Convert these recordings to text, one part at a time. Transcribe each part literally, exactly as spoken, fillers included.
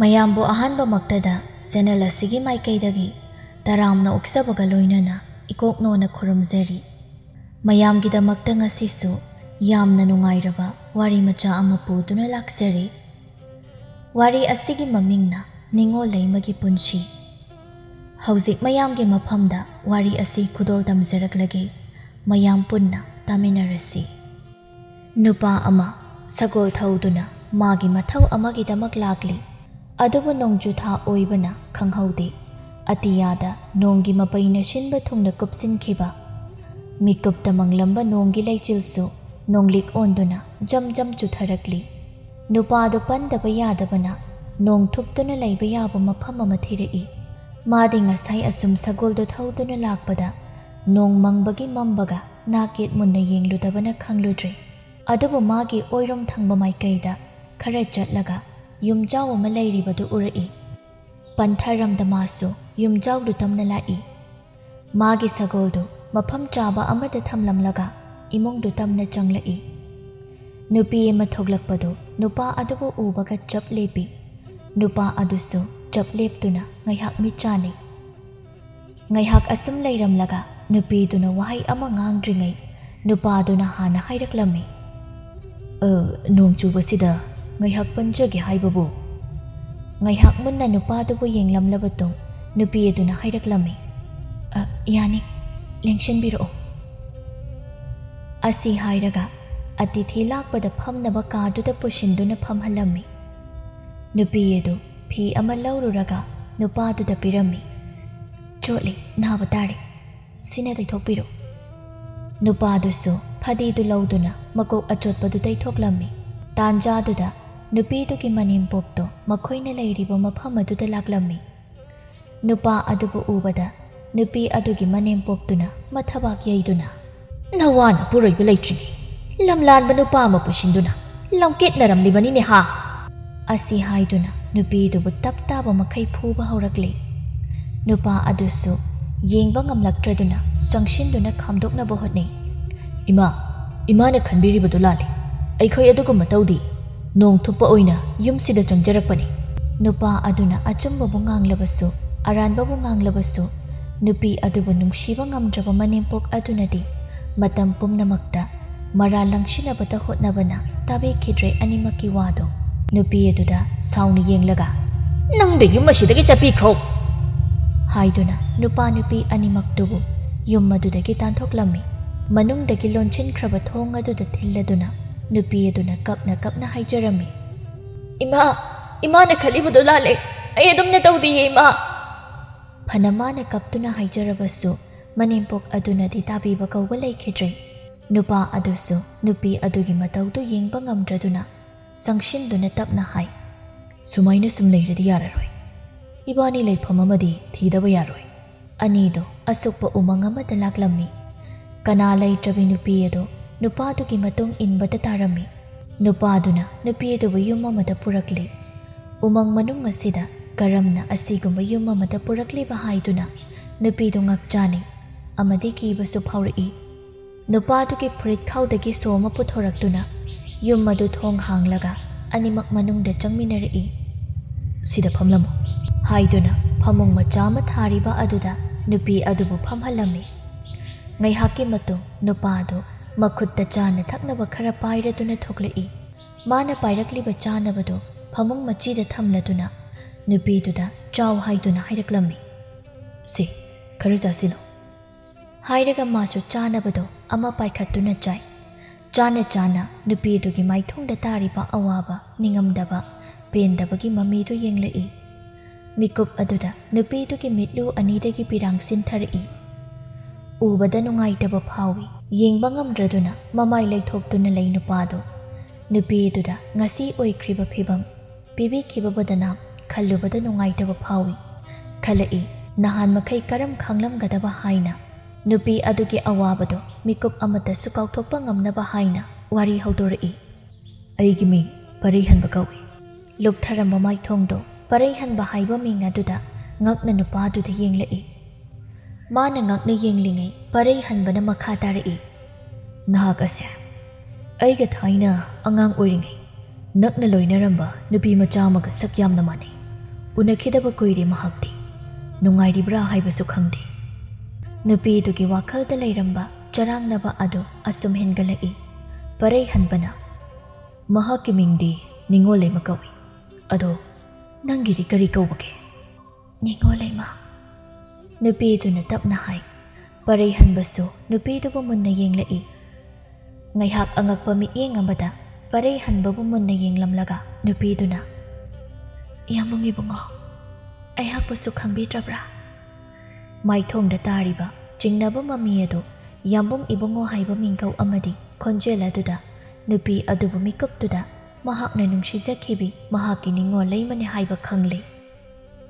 ꯃꯌꯥꯝꯕꯨ ꯑꯍꯥꯟꯕꯃꯛꯇꯗ ꯆꯦꯅꯦꯜ ꯑꯁꯤꯒꯤ ꯃꯥꯏꯀꯩꯗꯒꯤ ꯇꯔꯥꯝꯅ ꯑꯣꯛꯆꯕꯒ ꯂꯣꯏꯅꯅ ꯏꯀꯣꯛꯅꯣꯅ ꯈꯨꯔꯨꯝꯖꯔꯤ꯫ ꯃꯌꯥꯝꯒꯤꯗꯃꯛꯇ ꯉꯁꯤꯁꯨ ꯌꯥꯝꯅ ꯅꯨꯡꯉꯥꯏꯔꯕ ꯋꯥꯔꯤ ꯃꯆꯥ ꯑꯃ ꯄꯨꯗꯨꯅ ꯂꯥꯛꯆꯔꯤ꯫ ꯋꯥꯔꯤ ꯑꯁꯤꯒꯤ ꯃꯃꯤꯡꯅ ꯅꯤꯉꯣꯜ ꯂꯩꯃꯒꯤ ꯄꯨꯟꯁꯤ꯫ ꯍꯧꯖꯤꯛ ꯃꯌꯥꯝꯒꯤ ꯃꯐꯝꯗ ꯋꯥꯔꯤ ꯑꯁꯤ ꯈꯨꯗꯣꯜ ꯇꯝꯖꯔꯛꯂꯒꯦ꯫ ꯃꯌꯥꯝ ꯄꯨꯟꯅ ꯇꯥꯃꯤꯟꯅꯔꯁꯤ꯫ ꯅꯨꯄꯥ ꯑꯃ ꯁꯒꯣꯜ ꯊꯧꯗꯨꯅ ꯃꯥꯒꯤ ꯃꯊꯧ ꯑꯃꯒꯤꯗꯃꯛ ꯂꯥꯛꯂꯤ꯫ ꯑꯗꯨꯕꯨ ꯅꯣꯡꯖꯨ ꯊꯥ ꯑꯣꯏꯕꯅ ꯈꯪꯍꯧꯗꯦ꯫ ꯑꯇꯤꯌꯥꯗ ꯅꯣꯡꯒꯤ ꯃꯄꯩꯅ ꯁꯤꯟꯕ ꯊꯨꯡꯅ ꯀꯨꯞꯁꯤꯟꯈꯤꯕ꯫ ꯃꯤꯀꯨꯞꯇ ꯃꯪꯂꯝꯕ ꯅꯣꯡꯒꯤ ꯂꯩꯆꯤꯜꯁꯨ ꯅꯣꯡꯂꯤꯛ ꯑꯣꯟꯗꯨꯅ ꯖꯝ ꯖꯝ ꯆꯨꯊꯔꯛꯂꯤ꯫ ꯅꯨꯄꯥꯗꯨ ꯄꯟꯗꯕ ꯌꯥꯗꯕꯅ ꯅꯣꯡ ꯊꯨꯞꯇꯨꯅ ꯂꯩꯕ ꯌꯥꯕ ꯃꯐꯝ ꯑꯃ ꯊꯤꯔꯛꯏ꯫ ꯃꯥꯗꯤ ꯉꯁꯥꯏ ꯑꯁꯨꯝ ꯁꯒꯣꯜꯗꯨ ꯊꯧꯗꯨꯅ ꯂꯥꯛꯄꯗ ꯅꯣꯡ ꯃꯪꯕꯒꯤ ꯃꯝꯕꯒ ꯅꯥꯀꯦꯠ ꯃꯨꯟꯅ ꯌꯦꯡꯂꯨꯗꯕꯅ ꯈꯪꯂꯨꯗ꯭ꯔꯦ꯫ ꯑꯗꯨꯕꯨ ꯃꯥꯒꯤ ꯑꯣꯏꯔꯣꯝ ꯊꯪꯕ ꯃꯥꯏꯀꯩꯗ ꯈꯔ ꯆꯠꯂꯒ ꯌꯨꯝꯖꯥꯎ ꯑꯃ ꯂꯩꯔꯤꯕꯗꯨ ꯎꯔꯛꯏ꯫ ꯄꯟꯊꯔꯝꯗ ꯃꯥꯁꯨ ꯌꯨꯝꯖꯥꯎꯗꯨ ꯇꯝꯅ ꯂꯥꯛꯏ꯫ ꯃꯥꯒꯤ ꯁꯒꯣꯜꯗꯨ ꯃꯐꯝ ꯆꯥꯕ ꯑꯃꯗ ꯊꯝꯂꯝꯂꯒ ꯏꯃꯨꯡꯗꯨ ꯇꯝꯅ ꯆꯪꯂꯛꯏ꯫ ꯅꯨꯄꯤ ꯑꯃ ꯊꯣꯛꯂꯛꯄꯗꯨ ꯅꯨꯄꯥ ꯑꯗꯨꯕꯨ ꯎꯕꯒ ꯆꯞ ꯂꯦꯞꯄꯤ꯫ ꯅꯨꯄꯥ ꯑꯗꯨꯁꯨ ꯆꯞ ꯂꯦꯞꯇꯨꯅ ꯉꯥꯏꯍꯥꯛ ꯃꯤꯠ ꯆꯥꯟꯅꯩ꯫ ꯉꯥꯏꯍꯥꯛ ꯑꯁꯨꯝ ꯂꯩꯔꯝꯂꯒ ꯅꯨꯄꯤꯗꯨꯅ ꯋꯥꯍꯩ ꯑꯃ ꯉꯥꯡꯗ꯭ꯔꯤꯉꯩ ꯅꯨꯄꯥꯗꯨꯅ ꯍꯥꯟꯅ ꯍꯥꯏꯔꯛꯂꯝꯃꯤ, "ꯑ, ꯅꯣꯡ ꯆꯨꯕꯁꯤꯗ ꯉꯥꯏꯍꯥꯛ ꯄꯟꯖꯒꯦ ꯍꯥꯏꯕꯕꯨ?" ꯉꯥꯏꯍꯥꯛ ꯃꯨꯟꯅ ꯅꯨꯄꯥꯗꯨꯕꯨ ꯌꯦꯡꯂꯝꯂꯕ ꯇꯨꯡ ꯅꯨꯄꯤ ꯑꯗꯨꯅ ꯍꯥꯏꯔꯛꯂꯝꯃꯤ, "ꯑ, ꯌꯥꯅꯤ, ꯂꯦꯡꯁꯤꯟꯕꯤꯔꯛꯑꯣ"꯫ ꯑꯁꯤ ꯍꯥꯏꯔꯒ ꯑꯇꯤꯊꯤ ꯂꯥꯛꯄꯗ ꯐꯝꯅꯕ ꯀꯥꯗꯨꯗ ꯄꯨꯁꯤꯟꯗꯨꯅ ꯐꯝꯍꯜꯂꯝꯃꯤ꯫ ꯅꯨꯄꯤ ꯑꯗꯨ ꯐꯤ ꯑꯃ ꯂꯧꯔꯨꯔꯒ ꯅꯨꯄꯥꯗꯨꯗ ꯄꯤꯔꯝꯃꯤ꯫ "ꯆꯣꯠꯂꯤ, ꯅꯥꯕ ꯇꯥꯔꯦ꯫ ꯁꯤꯅ ꯇꯩꯊꯣꯛꯄꯤꯔꯣ"꯫ ꯅꯨꯄꯥꯗꯨꯁꯨ ꯐꯗꯤꯗꯨ ꯂꯧꯗꯨꯅ ꯃꯀꯣꯛ ꯑꯆꯣꯠꯄꯗꯨ ꯇꯩꯊꯣꯛꯂꯝꯃꯤ꯫ ꯇꯥꯟꯖꯥꯗꯨꯗ ꯅꯨꯄꯤꯗꯨꯒꯤ ꯃꯅꯦꯝꯄꯣꯛꯇꯣ ꯃꯈꯣꯏꯅ ꯂꯩꯔꯤꯕ ꯃꯐꯝ ꯑꯗꯨꯗ ꯂꯥꯛꯂꯝꯃꯤ꯫ ꯅꯨꯄꯥ ꯑꯗꯨꯕꯨ ꯎꯕꯗ ꯅꯨꯄꯤ ꯑꯗꯨꯒꯤ ꯃꯅꯦꯝꯄꯣꯛꯇꯨꯅ ꯃꯊꯕꯥꯛ ꯌꯩꯗꯨꯅ, "ꯅꯋꯥꯅ ꯄꯨꯔꯣꯏꯕ ꯂꯩꯇ꯭ꯔꯤꯉꯩ ꯂꯝꯂꯥꯟꯕ ꯅꯨꯄꯥ ꯑꯃ ꯄꯨꯁꯤꯟꯗꯨꯅ ꯂꯝꯀꯦꯠꯅꯔꯝꯂꯤꯕꯅꯤꯅꯦ ꯍꯥ?" ꯑꯁꯤ ꯍꯥꯏꯗꯨꯅ ꯅꯨꯄꯤꯗꯨꯕꯨ ꯇꯞ ꯇꯥꯕ ꯃꯈꯩ ꯐꯨꯕ ꯍꯧꯔꯛꯂꯤ꯫ ꯅꯨꯄꯥ ꯑꯗꯨꯁꯨ ꯌꯦꯡꯕ ꯉꯝꯂꯛꯇ꯭ꯔꯗꯨꯅ ꯆꯪꯁꯤꯟꯗꯨꯅ ꯈꯥꯝꯗꯣꯛꯅꯕ ꯍꯣꯠꯅꯩ꯫ "ꯏꯃꯥ, ꯏꯃꯥꯅ ꯈꯟꯕꯤꯔꯤꯕꯗꯨ ꯂꯥꯜꯂꯤ꯫ ꯑꯩꯈꯣꯏ ꯑꯗꯨꯒꯨꯝꯕ ꯇꯧꯗꯦ꯫ ꯅꯣꯡ ꯊꯨꯞꯄ ꯑꯣꯏꯅ ꯌꯨꯝꯁꯤꯗ ꯆꯪꯖꯔꯛꯄꯅꯤ"꯫ ꯅꯨꯄꯥ ꯑꯗꯨꯅ ꯑꯆꯨꯝꯕꯕꯨ ꯉꯥꯡꯂꯕꯁꯨ, ꯑꯔꯥꯟꯕꯕꯨ ꯉꯥꯡꯂꯕꯁꯨ, ꯅꯨꯄꯤ ꯑꯗꯨꯕꯨ ꯅꯨꯡꯁꯤꯕ ꯉꯝꯗ꯭ꯔꯕ ꯃꯅꯦꯝꯄꯣꯛ ꯑꯗꯨꯅꯗꯤ ꯃꯇꯝ ꯄꯨꯝꯅꯃꯛꯇ ꯃꯔꯥꯜ ꯂꯪꯁꯤꯟꯅꯕꯇ ꯍꯣꯠꯅꯕꯅ ꯇꯥꯕꯤꯈꯤꯗ꯭ꯔꯦ ꯑꯅꯤꯃꯛꯀꯤ ꯋꯥꯗꯣ꯫ ꯅꯨꯄꯤ ꯑꯗꯨꯗ ꯁꯥꯎꯅ ꯌꯦꯡꯂꯒ, "ꯅꯪꯗꯤ ꯌꯨꯝ ꯑꯁꯤꯗꯒꯤ ꯆꯠꯄꯤꯈ꯭ꯔꯣ!" ꯍꯥꯏꯗꯨꯅ ꯅꯨꯄꯥ ꯅꯨꯄꯤ ꯑꯅꯤꯃꯛꯇꯨꯕꯨ ꯌꯨꯝ ꯑꯗꯨꯗꯒꯤ ꯇꯥꯟꯊꯣꯛꯂꯝꯃꯤ꯫ ꯃꯅꯨꯡꯗꯒꯤ ꯂꯣꯟꯁꯤꯟꯈ꯭ꯔꯕ ꯊꯣꯡ ꯑꯗꯨꯗ ꯊꯤꯜꯂꯗꯨꯅ ꯅꯨꯄꯤ ꯑꯗꯨꯅ ꯀꯞꯅ ꯀꯞꯅ ꯍꯥꯏꯖꯔꯝꯃꯤ, "ꯏꯃꯥ, ꯏꯃꯥꯅ ꯈꯜꯂꯤꯕꯗꯣ ꯂꯥꯜꯂꯦ꯫ ꯑꯩ ꯑꯗꯨꯝꯅ ꯇꯧꯗꯤꯌꯦ, ꯏꯃꯥ!" ꯐꯅ ꯃꯥꯅ ꯀꯞꯇꯨꯅ ꯍꯥꯏꯖꯔꯕꯁꯨ ꯃꯅꯦꯝꯄꯣꯛ ꯑꯗꯨꯅꯗꯤ ꯇꯥꯕꯤꯕ ꯀꯧꯕ ꯂꯩꯈꯤꯗ꯭ꯔꯦ꯫ ꯅꯨꯄꯥ ꯑꯗꯨꯁꯨ ꯅꯨꯄꯤ ꯑꯗꯨꯒꯤ ꯃꯇꯧꯗꯨ ꯌꯦꯡꯕ ꯉꯝꯗ꯭ꯔꯗꯨꯅ ꯆꯪꯁꯤꯟꯗꯨꯅ ꯇꯞꯅ ꯍꯥꯏ, "ꯁꯨꯃꯥꯏꯅ ꯁꯨꯝ ꯂꯩꯔꯗꯤ ꯌꯥꯔꯔꯣꯏ꯫ ꯏꯕꯥꯅꯤ ꯂꯩꯐꯝ ꯑꯃꯗꯤ ꯊꯤꯗꯕ ꯌꯥꯔꯣꯏ꯫" ꯑꯅꯤꯗꯨ ꯑꯁꯨꯛꯄ ꯎꯃꯪ ꯑꯃꯗ ꯂꯥꯛꯂꯝꯃꯤ꯫ ꯀꯅꯥ ꯂꯩꯇ꯭ꯔꯕꯤ ꯅꯨꯄꯤ ꯑꯗꯨ ꯅꯨꯄꯥꯗꯨꯒꯤ ꯃꯇꯨꯡ ꯏꯟꯕꯗ ꯇꯥꯔꯝꯃꯤ꯫ ꯅꯨꯄꯥꯗꯨꯅ ꯅꯨꯄꯤ ꯑꯗꯨꯕꯨ ꯌꯨꯝ ꯑꯃꯗ ꯄꯨꯔꯛꯂꯤ꯫ ꯎꯃꯪ ꯃꯅꯨꯡ ꯑꯁꯤꯗ ꯀꯔꯝꯅ ꯑꯁꯤꯒꯨꯝꯕ ꯌꯨꯝ ꯑꯃꯗ ꯄꯨꯔꯛꯂꯤꯕ ꯍꯥꯏꯗꯨꯅ ꯅꯨꯄꯤꯗꯨ ꯉꯛꯆꯥꯅꯩ ꯑꯃꯗꯤ ꯀꯤꯕꯁꯨ ꯐꯥꯎꯔꯛꯏ꯫ ꯅꯨꯄꯥꯗꯨꯒꯤ ꯐꯨꯔꯤꯠꯈꯥꯎꯗꯒꯤ ꯁꯣ ꯑꯃ ꯄꯨꯊꯣꯔꯛꯇꯨꯅ ꯌꯨꯝ ꯑꯗꯨ ꯊꯣꯡ ꯍꯥꯡꯂꯒ ꯑꯅꯤꯃꯛ ꯃꯅꯨꯡꯗ ꯆꯪꯃꯤꯟꯅꯔꯛꯏ꯫ "ꯁꯤꯗ ꯐꯝꯂꯝꯃꯨ" ꯍꯥꯏꯗꯨꯅ ꯐꯃꯨꯡ ꯃꯆꯥ ꯑꯃ ꯊꯥꯔꯤꯕ ꯑꯗꯨꯗ ꯅꯨꯄꯤ ꯑꯗꯨꯕꯨ ꯐꯝꯍꯜꯂꯝꯃꯤ꯫ ꯉꯥꯏꯍꯥꯛꯀꯤ ꯃꯇꯨꯡ ꯅꯨꯄꯥ ꯑꯗꯨ ꯃꯈꯨꯠꯇ ꯆꯥꯅ ꯊꯛꯅꯕ ꯈꯔ ꯄꯥꯏꯔꯗꯨꯅ ꯊꯣꯛꯂꯛꯏ꯫ ꯃꯥꯅ ꯄꯥꯏꯔꯛꯂꯤꯕ ꯆꯥꯅꯕꯗꯨ ꯐꯃꯨꯡ ꯃꯆꯤꯗ ꯊꯝꯂꯗꯨꯅ ꯅꯨꯄꯤꯗꯨꯗ ꯆꯥꯎ ꯍꯥꯏꯗꯨꯅ ꯍꯥꯏꯔꯛꯂꯝꯃꯤ꯫ "ꯁꯤ, ꯈꯔ ꯆꯥꯁꯤꯜꯂꯨ" ꯍꯥꯏꯔꯒ ꯃꯥꯁꯨ ꯆꯥꯅꯕꯗꯣ ꯑꯃ ꯄꯥꯏꯈꯠꯇꯨꯅ ꯆꯥꯏ꯫ ꯆꯥꯅ ꯆꯥꯅ ꯅꯨꯄꯤꯗꯨꯒꯤ ꯃꯥꯏꯊꯣꯡꯗ ꯇꯥꯔꯤꯕ ꯑꯋꯥꯕ, ꯅꯤꯡꯉꯝꯗꯕ, ꯄꯦꯟꯗꯕꯒꯤ ꯃꯃꯤꯗꯨ ꯌꯦꯡꯂꯛꯏ꯫ ꯃꯤꯀꯨꯞ ꯑꯗꯨꯗ ꯅꯨꯄꯤꯗꯨꯒꯤ ꯃꯤꯠꯂꯨ ꯑꯅꯤꯗꯒꯤ ꯄꯤꯔꯥꯡ ꯁꯤꯟꯊꯔꯛꯏ꯫ ꯎꯕꯗ ꯅꯨꯡꯉꯥꯏꯇꯕ ꯐꯥꯎꯏ꯫ ꯌꯦꯡꯕ ꯉꯝꯗ꯭ꯔꯗꯨꯅ ꯃꯃꯥꯏ ꯂꯩꯊꯣꯛꯇꯨꯅ ꯂꯩ ꯅꯨꯄꯥꯗꯨ꯫ ꯅꯨꯄꯤꯗꯨꯗ ꯉꯁꯤ ꯑꯣꯏꯈ꯭ꯔꯤꯕ ꯐꯤꯕꯝ, ꯄꯤꯕꯤꯈꯤꯕ ꯕꯗꯅꯥꯝ ꯈꯜꯂꯨꯕꯗ ꯅꯨꯡꯉꯥꯏꯇꯕ ꯐꯥꯎꯏ꯫ ꯈꯜꯂꯛꯏ, ꯅꯍꯥꯟ ꯃꯈꯩ ꯀꯔꯝ ꯈꯪꯂꯝꯒꯗꯕ ꯍꯥꯏꯅ꯫ ꯅꯨꯄꯤ ꯑꯗꯨꯒꯤ ꯑꯋꯥꯕꯗꯣ ꯃꯤꯀꯨꯞ ꯑꯃꯠꯇꯁꯨ ꯀꯥꯎꯊꯣꯛꯄ ꯉꯝꯅꯕ ꯍꯥꯏꯅ ꯋꯥꯔꯤ ꯍꯧꯗꯣꯔꯛꯏ꯫ "ꯑꯩꯒꯤ ꯃꯤꯡ ꯄꯔꯩꯍꯟꯕ ꯀꯧꯏ꯫" ꯂꯨꯞꯊꯔꯝꯕ ꯃꯥꯏꯊꯣꯡꯗꯣ ꯄꯔꯩꯍꯟꯕ ꯍꯥꯏꯕ ꯃꯤꯡ ꯑꯗꯨꯗ ꯉꯛꯅ ꯅꯨꯄꯥꯗꯨꯗ ꯌꯦꯡꯂꯛꯏ꯫ ꯃꯥꯅ ꯉꯛꯅ ꯌꯦꯡꯂꯤꯉꯩ ꯄꯔꯩꯍꯟꯕꯅ ꯃꯈꯥ ꯇꯥꯔꯛꯏ, "ꯅꯍꯥꯛ ꯑꯁꯦ ꯑꯩꯒ ꯊꯥꯏꯅ ꯑꯉꯥꯡ ꯑꯣꯏꯔꯤꯉꯩ ꯅꯛꯅ ꯂꯣꯏꯅꯔꯝꯕ ꯅꯨꯄꯤ ꯃꯆꯥ ꯑꯃꯒ ꯁꯛ ꯌꯥꯝꯅ ꯃꯥꯟꯅꯩ꯫ ꯎꯅꯈꯤꯗꯕ ꯀꯨꯏꯔꯦ ꯃꯍꯥꯛꯇꯤ꯫ ꯅꯨꯡꯉꯥꯏꯔꯤꯕ꯭ꯔꯥ ꯍꯥꯏꯕꯁꯨ ꯈꯪꯗꯦ꯫ ꯅꯨꯄꯤꯗꯨꯒꯤ ꯋꯥꯈꯜꯗ ꯂꯩꯔꯝꯕ ꯆꯔꯥꯡꯅꯕ ꯑꯗꯨ ꯑꯁꯨꯝ ꯍꯦꯟꯒꯠꯂꯛꯏ꯫ ꯄꯔꯩꯍꯟꯕꯅ, "ꯃꯍꯥꯛꯀꯤ ꯃꯤꯡꯗꯤ ꯅꯤꯉꯣꯜꯂꯩꯃ ꯀꯧꯏ꯫ ꯑꯗꯣ ꯅꯪꯒꯤꯗꯤ ꯀꯔꯤ ꯀꯧꯕꯒꯦ?" "ꯅꯤꯉꯣꯜꯂꯩꯃ," ꯅꯨꯄꯤꯗꯨꯅ ꯇꯞꯅ ꯍꯥꯏ꯫ ꯄꯔꯩꯍꯟꯕꯁꯨ ꯅꯨꯄꯤꯗꯨꯕꯨ ꯃꯨꯟꯅ ꯌꯦꯡꯂꯛꯏ꯫ ꯉꯥꯏꯍꯥꯛ ꯑꯉꯛꯄ ꯃꯤꯠꯌꯦꯡ ꯑꯃꯗ ꯄꯔꯩꯍꯟꯕꯕꯨ ꯃꯨꯟꯅ ꯌꯦꯡꯂꯝꯂꯒ ꯅꯨꯄꯤꯗꯨꯅ, "ꯏꯌꯥꯝꯕꯨꯡ ꯏꯕꯨꯡꯉꯣ, ꯑꯩꯍꯥꯛꯄꯨꯁꯨ ꯈꯪꯕꯤꯗ꯭ꯔꯕ꯭ꯔꯥ?" ꯃꯥꯏꯊꯣꯡꯗ ꯇꯥꯔꯤꯕ ꯆꯤꯡꯅꯕ ꯃꯃꯤ ꯑꯗꯨ ꯌꯥꯝꯕꯨꯡ ꯏꯕꯨꯡꯉꯣ ꯍꯥꯏꯕ ꯃꯤꯡꯒꯧ ꯑꯃꯗꯤ ꯈꯣꯟꯖꯦꯜ ꯑꯗꯨꯗ ꯅꯨꯄꯤ ꯑꯗꯨꯕꯨ ꯃꯤꯀꯨꯞꯇꯨꯗ ꯃꯍꯥꯛꯅ ꯅꯨꯡꯁꯤꯖꯈꯤꯕꯤ ꯃꯍꯥꯛꯀꯤ ꯅꯤꯉꯣꯜ ꯂꯩꯃꯅꯤ ꯍꯥꯏꯕ ꯈꯪꯂꯦ꯫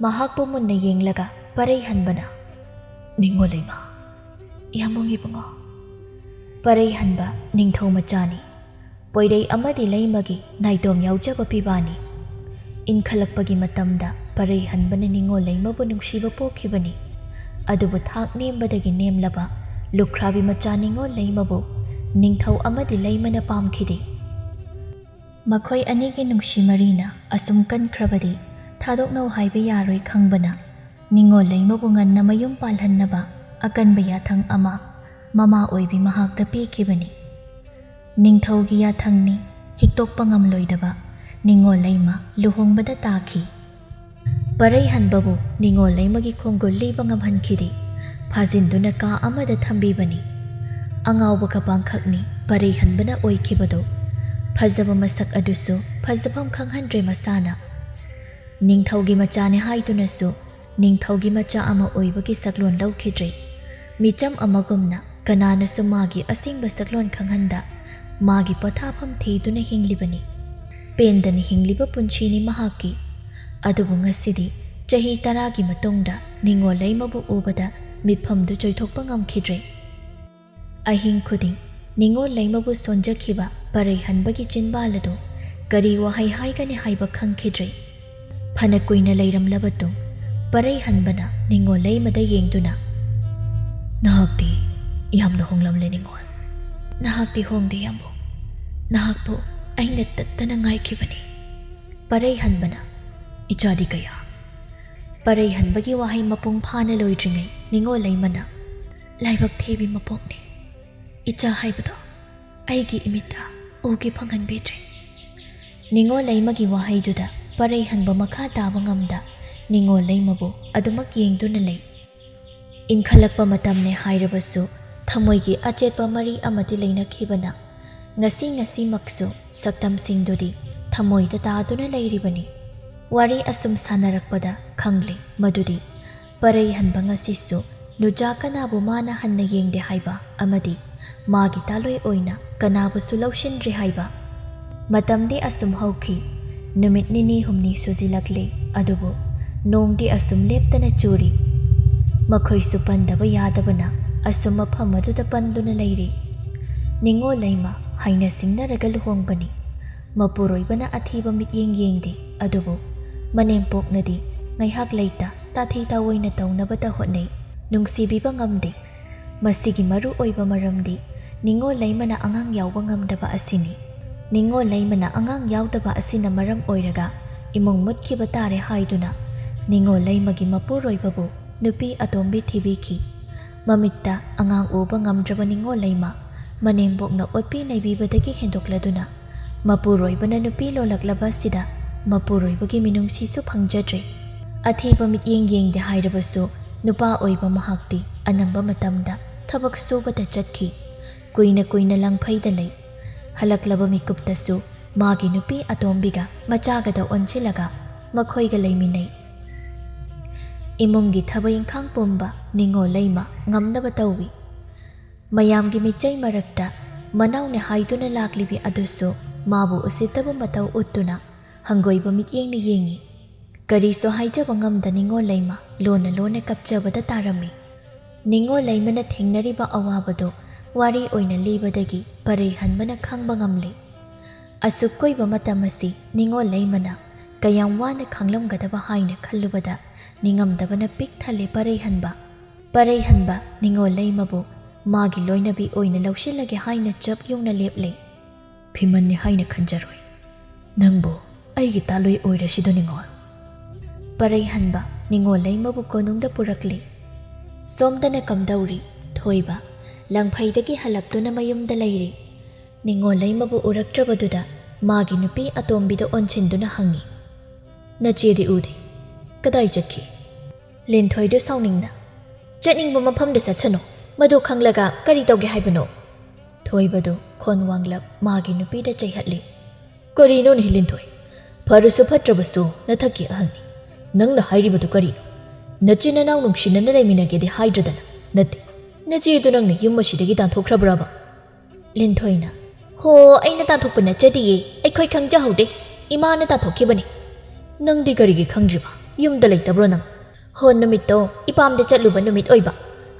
ꯃꯍꯥꯛꯄꯨ ꯃꯨꯟꯅ ꯌꯦꯡꯂꯒ ꯄꯔꯩꯍꯟꯕꯅ, "ꯅꯤꯉꯣꯜ ꯂꯩꯃ, ꯏꯌꯥꯝꯕꯨꯡ ꯏꯕꯨꯡꯉꯣ, ꯄꯔꯩꯍꯟꯕ ꯅꯤꯡꯊꯧ ꯃꯆꯥꯅꯤ꯫ ꯄꯣꯏꯔꯩ ꯑꯃꯗꯤ ꯂꯩꯃꯒꯤ ꯅꯥꯏꯇꯣꯝ ꯌꯥꯎꯖꯕ ꯄꯤꯕꯥꯅꯤ꯫ ꯏꯟꯈꯠꯂꯛꯄꯒꯤ ꯃꯇꯝꯗ ꯄꯔꯩꯍꯟꯕꯅ ꯅꯤꯉꯣꯜ ꯂꯩꯃꯕꯨ ꯅꯨꯡꯁꯤꯕ ꯄꯣꯛꯈꯤꯕꯅꯤ꯫ ꯑꯗꯨꯕꯨ ꯊꯥꯛ ꯅꯦꯝꯕꯗꯒꯤ ꯅꯦꯝꯂꯕ ꯂꯨꯈ꯭ꯔꯥꯕꯤ ꯃꯆꯥ ꯅꯤꯉꯣꯜ ꯂꯩꯃꯕꯨ ꯅꯤꯡꯊꯧ ꯑꯃꯗꯤ ꯂꯩꯃꯅ ꯄꯥꯝꯈꯤꯗꯦ꯫ ꯃꯈꯣꯏ ꯑꯅꯤꯒꯤ ꯅꯨꯡꯁꯤ ꯃꯔꯤꯅ ꯑꯁꯨꯝ ꯀꯟꯈ꯭ꯔꯕꯗꯤ ꯊꯥꯗꯣꯛꯅꯧ ꯍꯥꯏꯕ ꯌꯥꯔꯣꯏ ꯈꯪꯕꯅ ꯅꯤꯉꯣꯜ ꯂꯩꯃꯕꯨ ꯉꯟꯅ ꯃꯌꯨꯝ ꯄꯥꯜꯍꯟꯅꯕ ꯑꯀꯟꯕ ꯌꯥꯊꯪ ꯑꯃ ꯃꯃꯥ ꯑꯣꯏꯕꯤ ꯃꯍꯥꯛꯇ ꯄꯤꯈꯤꯕꯅꯤ꯫ ꯅꯤꯡꯊꯧꯒꯤ ꯌꯥꯊꯪꯅꯤ ꯍꯤꯛꯇꯣꯛꯄ ꯉꯝꯂꯣꯏꯗꯕ ꯅꯤꯉꯣꯜ ꯂꯩꯃ ꯂꯨꯍꯣꯡꯕꯗ ꯇꯥꯈꯤ꯫ ꯄꯔꯩꯍꯟꯕꯕꯨ ꯅꯤꯉꯣꯜ ꯂꯩꯃꯒꯤ ꯈꯣꯡꯒꯨꯜ ꯂꯤꯕ ꯉꯝꯍꯟꯈꯤꯗꯦ꯫ ꯐꯥꯖꯤꯟꯗꯨꯅ ꯀꯥ ꯑꯃꯗ ꯊꯝꯕꯤꯕꯅꯤ꯫ ꯑꯉꯥꯎꯕ ꯈꯄꯥꯡꯈꯛꯅꯤ ꯄꯔꯩꯍꯟꯕꯅ ꯑꯣꯏꯈꯤꯕꯗꯨ꯫ ꯐꯖꯕ ꯃꯁꯛ ꯑꯗꯨꯁꯨ ꯐꯖꯐꯝ ꯈꯪꯍꯟꯗ꯭ꯔꯦ ꯃꯁꯥꯅ꯫ ꯅꯤꯡꯊꯧꯒꯤ ꯃꯆꯥꯅꯤ ꯍꯥꯏꯗꯨꯅꯁꯨ ꯅꯤꯡꯊꯧꯒꯤ ꯃꯆꯥ ꯑꯃ ꯑꯣꯏꯕꯒꯤ ꯁꯛꯂꯣꯟ ꯂꯧꯈꯤꯗ꯭ꯔꯦ꯫ ꯃꯤꯆꯝ ꯑꯃꯒꯨꯝꯅ ꯀꯅꯥꯅꯁꯨ ꯃꯥꯒꯤ ꯑꯁꯦꯡꯕ ꯁꯛꯂꯣꯟ ꯈꯪꯍꯟꯗ ꯃꯥꯒꯤ ꯄꯣꯊꯥꯐꯝ ꯊꯤꯗꯨꯅ ꯍꯤꯡꯂꯤꯕꯅꯤ꯫ ꯄꯦꯟꯗꯅ ꯍꯤꯡꯂꯤꯕ ꯄꯨꯟꯁꯤꯅꯤ ꯃꯍꯥꯛꯀꯤ꯫ ꯑꯗꯨꯕꯨ ꯉꯁꯤꯗꯤ ꯆꯍꯤ ꯇꯔꯥꯒꯤ ꯃꯇꯨꯡꯗ ꯅꯤꯉꯣꯜ ꯂꯩꯃꯕꯨ ꯎꯕꯗ ꯃꯤꯠꯐꯝꯗꯨ ꯆꯣꯏꯊꯣꯛꯄ ꯉꯝꯈꯤꯗ꯭ꯔꯦ꯫ ꯑꯍꯤꯡ ꯈꯨꯗꯤꯡ ꯅꯤꯉꯣꯜ ꯂꯩꯃꯕꯨ ꯁꯣꯟꯖꯈꯤꯕ ꯄꯔꯩꯍꯟꯕꯒꯤ ꯆꯤꯟꯕꯥꯜ ꯑꯗꯨ ꯀꯔꯤ ꯋꯥꯍꯩ ꯍꯥꯏꯒꯅꯤ ꯍꯥꯏꯕ ꯈꯪꯈꯤꯗ꯭ꯔꯦ꯫ ꯐꯅ ꯀꯨꯏꯅ ꯂꯩꯔꯝꯂꯕ ꯇꯨꯡ ꯄꯔꯩꯍꯟꯕꯅ ꯅꯤꯉꯣꯜ ꯂꯩꯃꯗ ꯌꯦꯡꯗꯨꯅ, "ꯅꯍꯥꯛꯇꯤ ꯌꯥꯝꯅ ꯍꯣꯡꯂꯝꯂꯦ ꯅꯤꯉꯣꯜ꯫ ꯅꯍꯥꯛꯇꯤ ꯍꯣꯡꯗꯦ ꯌꯥꯝꯕꯨꯡ꯫ ꯅꯍꯥꯛꯄꯨ ꯑꯩꯅ ꯇꯠꯇꯅ ꯉꯥꯏꯈꯤꯕꯅꯤ꯫" ꯄꯔꯩꯍꯟꯕꯅ, "ꯏꯆꯥꯗꯤ ꯀꯌꯥ?" ꯄꯔꯩꯍꯟꯕꯒꯤ ꯋꯥꯍꯩ ꯃꯄꯨꯡ ꯐꯥꯅ ꯂꯣꯏꯗ꯭ꯔꯤꯉꯩ ꯅꯤꯉꯣꯜ ꯂꯩꯃꯅ, "ꯂꯥꯏꯕꯛ ꯊꯤꯕꯤ ꯃꯄꯣꯛꯅꯤ꯫ ꯏꯆꯥ ꯍꯥꯏꯕꯗꯣ ꯑꯩꯒꯤ ꯏꯃꯤꯠꯇ ꯎꯒꯦ ꯐꯪꯍꯟꯕꯤꯗ꯭ꯔꯦ꯫" ꯅꯤꯉꯣꯜ ꯂꯩꯃꯒꯤ ꯋꯥꯍꯩꯗꯨꯗ ꯄꯔꯩꯍꯟꯕ ꯃꯈꯥ ꯇꯥꯕ ꯉꯝꯗ ꯅꯤꯉꯣꯜ ꯂꯩꯃꯕꯨ ꯑꯗꯨꯃꯛ ꯌꯦꯡꯗꯨꯅ ꯂꯩ꯫ ꯏꯟꯈꯠꯂꯛꯄ ꯃꯇꯝꯅꯦ ꯍꯥꯏꯔꯕꯁꯨ ꯊꯃꯣꯏꯒꯤ ꯑꯆꯦꯠꯄ ꯃꯔꯤ ꯑꯃꯗꯤ ꯂꯩꯅꯈꯤꯕꯅ ꯉꯁꯤ ꯉꯁꯤꯃꯛꯁꯨ ꯁꯛꯇꯝꯁꯤꯡꯗꯨꯗꯤ ꯊꯃꯣꯏꯗ ꯇꯥꯗꯨꯅ ꯂꯩꯔꯤꯕꯅꯤ꯫ ꯋꯥꯔꯤ ꯑꯁꯨꯝ ꯁꯥꯟꯅꯔꯛꯄꯗ ꯈꯪꯂꯦ ꯃꯗꯨꯗꯤ ꯄꯔꯩꯍꯟꯕ ꯉꯁꯤꯁꯨ ꯅꯨꯆꯥ ꯀꯅꯥꯕꯨ ꯃꯥꯅ ꯍꯟꯅ ꯌꯦꯡꯗꯦ ꯍꯥꯏꯕ ꯑꯃꯗꯤ ꯃꯥꯒꯤ ꯇꯥꯂꯣꯏ ꯑꯣꯏꯅ ꯀꯅꯥꯕꯨꯁꯨ ꯂꯧꯁꯤꯟꯗ꯭ꯔꯦ ꯍꯥꯏꯕ꯫ ꯃꯇꯝꯗꯤ ꯑꯁꯨꯝ ꯍꯧꯈꯤ꯫ ꯅꯨꯃꯤꯠ ꯅꯤꯅꯤ ꯍꯨꯝꯅꯤ ꯁꯨꯖꯤꯜꯂꯛꯂꯦ, ꯑꯗꯨꯕꯨ ꯅꯣꯡꯗꯤ ꯑꯁꯨꯝ ꯂꯦꯞꯇꯅ ꯆꯨꯔꯤ꯫ ꯃꯈꯣꯏꯁꯨ ꯄꯟꯗꯕ ꯌꯥꯗꯕꯅ ꯑꯁꯨꯝ ꯃꯐꯝ ꯑꯗꯨꯗ ꯄꯟꯗꯨꯅ ꯂꯩꯔꯤ꯫ ꯅꯤꯉꯣꯜ ꯂꯩꯃ ꯍꯥꯏꯅ ꯁꯤꯡꯅꯔꯒ ꯂꯨꯍꯣꯡꯕꯅꯤ꯫ ꯃꯄꯨꯔꯣꯏꯕꯅ ꯑꯊꯤꯕ ꯃꯤꯠꯌꯦꯡ ꯌꯦꯡꯗꯦ, ꯑꯗꯨꯕꯨ ꯃꯅꯦꯝꯄꯣꯛꯅꯗꯤ ꯉꯥꯏꯍꯥꯛ ꯂꯩꯇ ꯇꯥꯊꯤ ꯇꯥꯑꯣꯏꯅ ꯇꯧꯅꯕꯇ ꯍꯣꯠꯅꯩ꯫ ꯅꯨꯡꯁꯤꯕꯤꯕ ꯉꯝꯗꯦ꯫ ꯃꯁꯤꯒꯤ ꯃꯔꯨ ꯑꯣꯏꯕ ꯃꯔꯝꯗꯤ ꯅꯤꯉꯣꯜ ꯂꯩꯃꯅ ꯑꯉꯥꯡ ꯌꯥꯎꯕ ꯉꯝꯗꯕ ꯑꯁꯤꯅꯤ꯫ ꯅꯤꯉꯣꯜ ꯂꯩꯃꯅ ꯑꯉꯥꯡ ꯌꯥꯎꯗꯕ ꯑꯁꯤꯅ ꯃꯔꯝ ꯑꯣꯏꯔꯒ ꯏꯃꯨꯡ ꯃꯨꯠꯈꯤꯕ ꯇꯥꯔꯦ ꯍꯥꯏꯗꯨꯅ ꯅꯤꯉꯣꯜ ꯂꯩꯃꯒꯤ ꯃꯄꯨꯔꯣꯏꯕꯕꯨ ꯅꯨꯄꯤ ꯑꯇꯣꯝꯕꯤ ꯊꯤꯕꯤꯈꯤ꯫ ꯃꯃꯤꯠꯇ ꯑꯉꯥꯡ ꯎꯕ ꯉꯝꯗ꯭ꯔꯕ ꯅꯤꯉꯣꯜ ꯂꯩꯃ ꯃꯅꯦꯝꯕꯣꯛꯅ ꯑꯣꯠꯄꯤ ꯅꯩꯕꯤꯕꯗꯒꯤ ꯍꯦꯟꯗꯣꯛꯂꯗꯨꯅ ꯃꯄꯨꯔꯣꯏꯕꯅ ꯅꯨꯄꯤ ꯂꯣꯜꯂꯛꯂꯕ ꯑꯁꯤꯗ ꯃꯄꯨꯔꯣꯏꯕꯒꯤ ꯃꯤꯅꯨꯡꯁꯤꯁꯨ ꯐꯪꯖꯗ꯭ꯔꯦ꯫ ꯑꯊꯤꯕ ꯃꯤꯠꯌꯦꯡ ꯌꯦꯡꯗꯦ ꯍꯥꯏꯔꯕꯁꯨ ꯅꯨꯄꯥ ꯑꯣꯏꯕ ꯃꯍꯥꯛꯇꯤ ꯑꯅꯝꯕ ꯃꯇꯝꯗ ꯊꯕꯛ ꯁꯨꯕꯗ ꯆꯠꯈꯤ꯫ ꯀꯨꯏꯅ ꯀꯨꯏꯅ ꯂꯪꯐꯩꯗ ꯂꯩ꯫ ꯍꯜꯂꯛꯂꯕ ꯃꯤꯀꯨꯞꯇꯁꯨ ꯃꯥꯒꯤ ꯅꯨꯄꯤ ꯑꯇꯣꯝꯕꯤꯒ ꯃꯆꯥꯒꯗ ꯑꯣꯟꯁꯤꯜꯂꯒ ꯃꯈꯣꯏꯒ ꯂꯩꯃꯤꯟꯅꯩ꯫ ꯏꯃꯨꯡꯒꯤ ꯊꯕꯛ ꯏꯪꯈꯥꯡ ꯄꯨꯝꯕ ꯅꯤꯉꯣꯜ ꯂꯩꯃ ꯉꯝꯅꯕ ꯇꯧꯏ꯫ ꯃꯌꯥꯝꯒꯤ ꯃꯤꯆꯩ ꯃꯔꯛꯇ ꯃꯅꯥꯎꯅꯦ ꯍꯥꯏꯗꯨꯅ ꯂꯥꯛꯂꯤꯕꯤ ꯑꯗꯨꯁꯨ ꯃꯥꯕꯨ ꯎꯁꯤꯠꯇꯕ ꯃꯇꯧ ꯎꯠꯇꯨꯅ ꯍꯪꯒꯣꯏꯕ ꯃꯤꯠꯌꯦꯡꯅ ꯌꯦꯡꯏ꯫ ꯀꯔꯤꯁꯨ ꯍꯥꯏꯖꯕ ꯉꯝꯗ ꯅꯤꯉꯣꯜ ꯂꯩꯃ ꯂꯣꯟꯅ ꯂꯣꯟꯅ ꯀꯞꯆꯕꯗ ꯇꯥꯔꯝꯃꯤ꯫ ꯅꯤꯉꯣꯜ ꯂꯩꯃꯅ ꯊꯦꯡꯅꯔꯤꯕ ꯑꯋꯥꯕꯗꯨ ꯋꯥꯔꯤ ꯑꯣꯏꯅ ꯂꯤꯕꯗꯒꯤ ꯄꯔꯩꯍꯟꯕꯅ ꯈꯪꯕ ꯉꯝꯂꯦ꯫ ꯑꯁꯨꯛ ꯀꯨꯏꯕ ꯃꯇꯝ ꯑꯁꯤ ꯅꯤꯉꯣꯜ ꯂꯩꯃꯅ ꯀꯌꯥꯝ ꯋꯥꯅ ꯈꯥꯡꯂꯝꯒꯗꯕ ꯍꯥꯏꯅ ꯈꯜꯂꯨꯕꯗ ꯅꯤꯡꯉꯝꯗꯕꯅ ꯄꯤꯛ ꯊꯜꯂꯦ ꯄꯔꯩꯍꯟꯕ꯫ ꯄꯔꯩꯍꯟꯕ ꯅꯤꯉꯣꯜ ꯂꯩꯃꯕꯨ ꯃꯥꯒꯤ ꯂꯣꯏꯅꯕꯤ ꯑꯣꯏꯅ ꯂꯧꯁꯤꯜꯂꯒꯦ ꯍꯥꯏꯅ ꯆꯞ ꯌꯨꯡꯅ ꯂꯦꯞꯂꯦ꯫ "ꯐꯤꯃꯟꯅꯤ ꯍꯥꯏꯅ ꯈꯟꯖꯔꯣꯏ꯫ ꯅꯪꯕꯨ ꯑꯩꯒꯤ ꯇꯥꯂꯣꯏ ꯑꯣꯏꯔꯁꯤꯗꯣ ꯅꯤꯉꯣꯜ꯫" ꯄꯔꯩꯍꯟꯕ ꯅꯤꯉꯣꯜꯂꯩꯃꯕꯨ ꯀꯣꯅꯨꯡꯗ ꯄꯨꯔꯛꯂꯤ꯫ ꯁꯣꯝꯗꯅ ꯀꯝꯗꯧꯔꯤ? ꯊꯣꯏꯕ ꯂꯪꯐꯩꯗꯒꯤ ꯍꯜꯂꯛꯇꯨꯅ ꯃꯌꯨꯝꯗ ꯂꯩꯔꯤ꯫ ꯅꯤꯉꯣꯜꯂꯩꯃꯕꯨ ꯎꯔꯛꯇ꯭ꯔꯕꯗꯨꯗ ꯃꯥꯒꯤ ꯅꯨꯄꯤ ꯑꯇꯣꯝꯕꯤꯗ ꯑꯣꯟꯁꯤꯟꯗꯨꯅ ꯍꯪꯉꯤ, "ꯅꯆꯦꯗꯤ ꯎꯗꯦ, ꯀꯗꯥꯏ ꯆꯠꯈꯤ?" ꯂꯤꯟꯊꯣꯏꯗꯨ ꯁꯥꯎꯅꯤꯡꯅ, "ꯆꯠꯅꯤꯡꯕ ꯃꯐꯝꯗ ꯆꯠꯁꯅꯨ, ꯃꯗꯨ ꯈꯪꯂꯒ ꯀꯔꯤ ꯇꯧꯒꯦ ꯍꯥꯏꯕꯅꯣ?" ꯊꯣꯏꯕꯗꯨ ꯈꯣꯟ ꯋꯥꯡꯂꯞ ꯃꯥꯒꯤ ꯅꯨꯄꯤꯗ ꯆꯩꯍꯠꯂꯤ꯫ "ꯀꯔꯤꯅꯣꯅꯦ ꯂꯤꯟꯊꯣꯏ? ꯐꯔꯁꯨ ꯐꯠꯇ꯭ꯔꯕꯁꯨ ꯅꯊꯛꯀꯤ ꯑꯍꯟꯅꯤ꯫ ꯅꯪꯅ ꯍꯥꯏꯔꯤꯕꯗꯨ ꯀꯔꯤꯅꯣ? ꯅꯆꯤꯟ ꯅꯅꯥꯎ ꯅꯨꯡꯁꯤꯅꯅ ꯂꯩꯃꯤꯟꯅꯒꯦꯗꯤ ꯍꯥꯏꯗ꯭ꯔꯗꯅ꯫ ꯅꯠꯇꯦ, ꯅꯆꯦꯗꯨ ꯅꯪꯅ ꯌꯨꯝ ꯑꯁꯤꯗꯒꯤ ꯇꯥꯟꯊꯣꯛꯈ꯭ꯔꯕ꯭ꯔꯕ?" ꯂꯤꯟꯊꯣꯏꯅ, "ꯍꯣ, ꯑꯩꯅ ꯇꯥꯟꯊꯣꯛꯄ ꯅꯠꯆꯗꯤꯌꯦ, ꯑꯩꯈꯣꯏ ꯈꯪꯖꯍꯧꯗꯦ꯫ ꯏꯃꯥꯅ ꯇꯥꯟꯊꯣꯛꯈꯤꯕꯅꯤ꯫" "ꯅꯪꯗꯤ ꯀꯔꯤꯒꯤ ꯈꯪꯗ꯭ꯔꯤꯕ? ꯌꯨꯝꯗ ꯂꯩꯇꯕ꯭ꯔꯣ ꯅꯪ?" "ꯍꯣ, ꯅꯨꯃꯤꯠꯇꯣ ꯏꯄꯥꯝꯗ ꯆꯠꯂꯨꯕ ꯅꯨꯃꯤꯠ ꯑꯣꯏꯕ,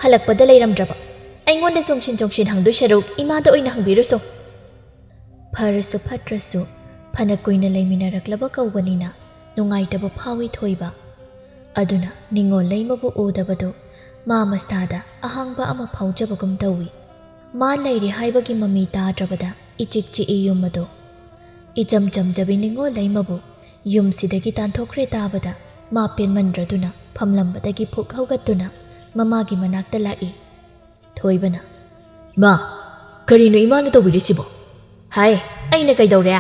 ꯍꯜꯂꯛꯄꯗ ꯂꯩꯔꯝꯗ꯭ꯔꯕ꯫ ꯑꯩꯉꯣꯟꯗ ꯆꯣꯡꯁꯤꯟ ꯆꯣꯡꯁꯤꯟ ꯍꯪꯗꯣꯏ ꯁꯔꯨꯛ ꯏꯃꯥꯗ ꯑꯣꯏꯅ ꯍꯪꯕꯤꯔꯨꯁꯣ꯫" ꯐꯔꯁꯨ ꯐꯠꯇ꯭ꯔꯁꯨ ꯐꯅ ꯀꯨꯏꯅ ꯂꯩꯃꯤꯟꯅꯔꯛꯂꯕ ꯀꯧꯕꯅꯤꯅ ꯅꯨꯡꯉꯥꯏꯇꯕ ꯐꯥꯎꯏ ꯊꯣꯏꯕ꯫ ꯑꯗꯨꯅ ꯅꯤꯉꯣꯜ ꯂꯩꯃꯕꯨ ꯎꯗꯕꯗꯨ ꯃꯥ ꯃꯁꯥꯗ ꯑꯍꯥꯡꯕ ꯑꯃ ꯐꯥꯎꯖꯕꯒꯨꯝ ꯇꯧꯏ꯫ ꯃꯥ ꯂꯩꯔꯤ ꯍꯥꯏꯕꯒꯤ ꯃꯃꯤ ꯇꯥꯗ꯭ꯔꯕꯗ ꯏꯆꯤꯛ ꯆꯤꯛꯏ ꯌꯨꯝ ꯑꯗꯨ꯫ ꯏꯆꯝ ꯆꯝꯖꯕꯤ ꯅꯤꯉꯣꯜ ꯂꯩꯃꯕꯨ ꯌꯨꯝꯁꯤꯗꯒꯤ ꯇꯥꯟꯊꯣꯛꯈ꯭ꯔꯦ ꯇꯥꯕꯗ ꯃꯥ ꯄꯦꯟꯃꯟꯗ꯭ꯔꯗꯨꯅ ꯐꯝꯂꯝꯕꯗꯒꯤ ꯐꯨꯛ ꯍꯧꯒꯠꯇꯨꯅ ꯃꯃꯥꯒꯤ ꯃꯅꯥꯛꯇ ꯂꯥꯛꯏ꯫ ꯊꯣꯏꯕꯅ, "ꯏꯃꯥ, ꯀꯔꯤꯅꯣ ꯏꯃꯥꯅ ꯇꯧꯕꯤꯔꯤꯁꯤꯕꯣ?" "ꯍꯥꯏ, ꯑꯩꯅ ꯀꯩꯗꯧꯔꯦ?"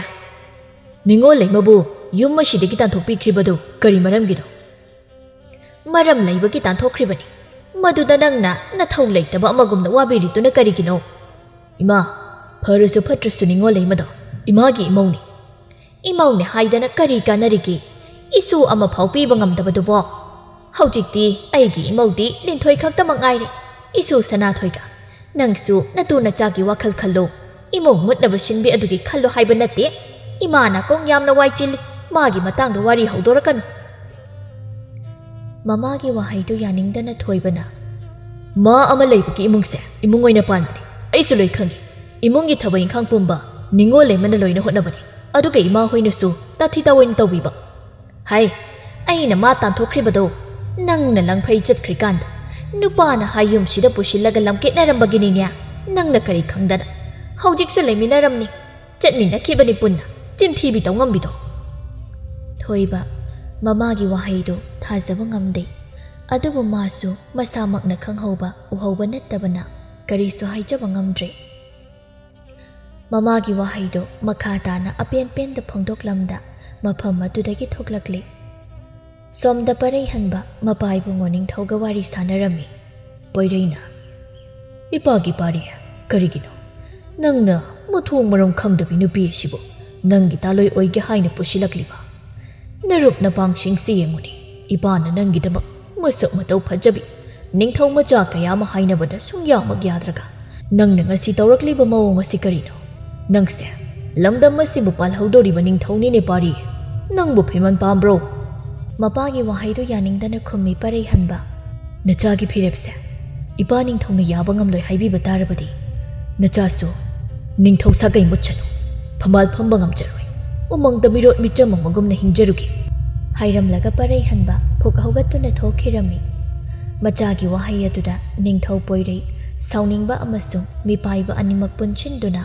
"ꯅꯤꯉꯣꯜ ꯂꯩꯃꯕꯨ ꯌꯨꯝ ꯑꯁꯤꯗꯒꯤ ꯇꯥꯟꯊꯣꯛꯄꯤꯈ꯭ꯔꯤꯕꯗꯨ ꯀꯔꯤ ꯃꯔꯝꯒꯤꯅꯣ?" "ꯃꯔꯝ ꯂꯩꯕꯒꯤ ꯇꯥꯟꯊꯣꯛꯈ꯭ꯔꯤꯕꯅꯤ꯫ ꯃꯗꯨꯗ ꯅꯪꯅ ꯅꯊꯧ ꯂꯩꯇꯕ ꯑꯃꯒꯨꯝꯅ ꯋꯥꯕꯤꯔꯤꯗꯨꯅ ꯀꯔꯤꯒꯤꯅꯣ?" "ꯏꯃꯥ, ꯐꯔꯁꯨ ꯐꯠꯇ꯭ꯔꯁꯨ ꯅꯤꯉꯣꯜ ꯂꯩꯃꯗꯣ ꯏꯃꯥꯒꯤ ꯏꯃꯧꯅꯤ꯫" "ꯏꯃꯧꯅꯦ ꯍꯥꯏꯗꯅ ꯀꯔꯤ ꯀꯥꯟꯅꯔꯤꯒꯦ? ꯏꯁꯨ ꯑꯃꯐꯥꯎ ꯄꯤꯕ ꯉꯝꯗꯕꯗꯨꯕꯣ? ꯍꯧꯖꯤꯛꯇꯤ ꯑꯩꯒꯤ ꯏꯃꯧꯗꯤ ꯂꯤꯟꯊꯣꯏ ꯈꯛꯇꯃꯛ ꯉꯥꯏꯔꯦ꯫ ꯏꯁꯨ ꯁꯅꯥꯊꯣꯏꯒ ꯅꯪꯁꯨ ꯅꯇꯨ ꯅꯆꯥꯒꯤ ꯋꯥꯈꯜ ꯈꯜꯂꯨ꯫ ꯏꯃꯧ ꯃꯨꯠꯅꯕ ꯁꯤꯟꯕꯤ ꯑꯗꯨꯒꯤ ꯈꯜꯂꯨ ꯍꯥꯏꯕ ꯅꯠꯇꯦ꯫ ꯏꯃꯥ ꯅꯥꯀꯣꯡ ꯌꯥꯝꯅ ꯋꯥꯏ ꯆꯤꯜꯂꯤ꯫ ꯃꯥꯒꯤ ꯃꯇꯥꯡꯗ ꯋꯥꯔꯤ ꯍꯧꯗꯣꯔꯛꯀꯅꯨ꯫" ꯃꯃꯥꯒꯤ ꯋꯥꯍꯩꯗꯨ ꯌꯥꯅꯤꯡꯗꯅ ꯊꯣꯏꯕꯅ, "ꯃꯥ ꯑꯃ ꯂꯩꯕꯒꯤ ꯏꯃꯨꯡꯁꯦ ꯏꯃꯨꯡ ꯑꯣꯏꯅ ꯄꯥꯟꯕꯅꯤ꯫ ꯑꯩꯁꯨ ꯂꯣꯏ ꯈꯪꯏ꯫ ꯏꯃꯨꯡꯒꯤ ꯊꯕꯛ ꯏꯪꯈꯥꯡ ꯄꯨꯝꯕ ꯅꯤꯉꯣꯜ ꯂꯩꯃꯅ ꯂꯣꯏꯅ ꯍꯣꯠꯅꯕꯅꯤ꯫ ꯑꯗꯨꯒ ꯏꯃꯥ ꯍꯣꯏꯅꯁꯨ ꯇꯥꯊꯤ ꯇꯥꯑꯣꯏꯅ ꯇꯧꯕꯤꯕ꯫ ꯍꯥꯏ, ꯑꯩꯅ ꯃꯥ ꯇꯥꯟꯊꯣꯛꯈ꯭ꯔꯤꯕꯗꯣ ꯅꯪꯅ ꯂꯪꯐꯩ ꯆꯠꯈ꯭ꯔꯤꯀꯥꯟꯗ ꯅꯨꯄꯥꯅ ꯍꯥꯏ ꯌꯨꯝꯁꯤꯗ ꯄꯨꯁꯤꯜꯂꯒ ꯂꯝꯀꯦꯠꯅꯔꯝꯕꯒꯤꯅꯤꯅꯦ꯫ ꯅꯪꯅ ꯀꯔꯤ ꯈꯪꯗꯅ? ꯍꯧꯖꯤꯛꯁꯨ ꯂꯩꯃꯤꯟꯅꯔꯝꯅꯤ꯫ ꯆꯠꯃꯤꯟꯅꯈꯤꯕꯅꯤ ꯄꯨꯟꯅ꯫ ꯆꯤꯟꯊꯤꯕꯤ ꯇꯧꯉꯝꯕꯤꯗꯣ꯫" ꯊꯣꯏꯕ ꯃꯃꯥꯒꯤ ꯋꯥꯍꯩꯗꯨ ꯊꯥꯖꯕ ꯉꯝꯗꯦ꯫ ꯑꯗꯨꯕꯨ ꯃꯥꯁꯨ ꯃꯁꯥꯃꯛꯅ ꯈꯪꯍꯧꯕ ꯎꯍꯧꯕ ꯅꯠꯇꯕꯅ ꯀꯔꯤꯁꯨ ꯍꯥꯏꯖꯕ ꯉꯝꯗ꯭ꯔꯦ꯫ ꯃꯃꯥꯒꯤ ꯋꯥꯍꯩꯗꯣ ꯃꯈꯥ ꯇꯥꯅ ꯑꯄꯦꯟ ꯄꯦꯟꯗ ꯐꯣꯡꯗꯣꯛꯂꯝꯗ ꯃꯐꯝ ꯑꯗꯨꯗꯒꯤ ꯊꯣꯛꯂꯛꯂꯦ꯫ ꯁꯣꯝꯗ ꯄꯔꯩꯍꯟꯕ ꯃꯄꯥ ꯏꯕꯨꯡꯉꯣ ꯅꯤꯡꯊꯧꯒ ꯋꯥꯔꯤ ꯁꯥꯟꯅꯔꯝꯃꯤ꯫ ꯄꯣꯏꯔꯩꯅ, "ꯏꯄꯥꯒꯤ ꯄꯥꯔꯤ, ꯀꯔꯤꯒꯤꯅꯣ ꯅꯪꯅ ꯃꯊꯣꯡ ꯃꯔꯝ ꯈꯪꯗꯕꯤ ꯅꯨꯄꯤ ꯑꯁꯤꯕꯨ ꯅꯪꯒꯤ ꯇꯥꯂꯣꯏ ꯑꯣꯏꯒꯦ ꯍꯥꯏꯅ ꯄꯨꯁꯤꯜꯂꯛꯂꯤꯕ? ꯅꯔꯨꯞ ꯅꯄꯥꯡꯁꯤꯡꯁꯤ ꯌꯦꯡꯉꯨꯅꯦ, ꯏꯄꯥꯅ ꯅꯪꯒꯤꯗꯃꯛ ꯃꯁꯛ ꯃꯇꯧ ꯐꯖꯕꯤ ꯅꯤꯡꯊꯧ ꯃꯆꯥ ꯀꯌꯥ ꯑꯃ ꯍꯥꯏꯅꯕꯗ ꯁꯨꯡꯌꯥꯃꯛ ꯌꯥꯗ꯭ꯔꯒ ꯅꯪꯅ ꯉꯁꯤ ꯇꯧꯔꯛꯂꯤꯕ ꯃꯑꯣꯡ ꯑꯁꯤ ꯀꯔꯤꯅꯣ? ꯅꯪꯁꯦ ꯂꯝꯗꯝ ꯑꯁꯤꯕꯨ ꯄꯥꯜꯍꯧꯗꯣꯔꯤꯕ ꯅꯤꯡꯊꯧꯅꯤꯅꯦ ꯄꯥꯔꯤ꯫ ꯅꯪꯕꯨ ꯐꯤꯃꯟ ꯄꯥꯝꯕ꯭ꯔꯣ?" ꯃꯄꯥꯒꯤ ꯋꯥꯍꯩꯗꯨ ꯌꯥꯅꯤꯡꯗꯅ ꯈꯨꯝꯃꯤ ꯄꯔꯩꯍꯟꯕ꯫ "ꯅꯆꯥꯒꯤ ꯐꯤꯔꯦꯞꯁꯦ ꯏꯄꯥ ꯅꯤꯡꯊꯧꯅ ꯌꯥꯕ ꯉꯝꯂꯣꯏ ꯍꯥꯏꯕꯤꯕ ꯇꯥꯔꯕꯗꯤ ꯅꯆꯥꯁꯨ ꯅꯤꯡꯊꯧ ꯁꯥꯒꯩ ꯃꯨꯠꯁꯅꯨ, ꯐꯝꯕꯥꯜ ꯐꯝꯕ ꯉꯝꯖꯔꯣꯏ, ꯎꯃꯪꯗ ꯃꯤꯔꯣꯠ ꯃꯤꯆꯝ ꯑꯃꯒꯨꯝꯅ ꯍꯤꯡꯖꯔꯨꯒꯦ" ꯍꯥꯏꯔꯝꯂꯒ ꯄꯔꯩꯍꯟꯕ ꯐꯨꯛ ꯍꯧꯒꯠꯇꯨꯅ ꯊꯣꯛꯈꯤꯔꯝꯃꯤ꯫ ꯃꯆꯥꯒꯤ ꯋꯥꯍꯩ ꯑꯗꯨꯗ ꯅꯤꯡꯊꯧ ꯄꯣꯏꯔꯩ ꯁꯥꯎꯅꯤꯡꯕ ꯑꯃꯁꯨꯡ ꯃꯤꯄꯥꯏꯕ ꯑꯅꯤꯃꯛ ꯄꯨꯟꯁꯤꯟꯗꯨꯅ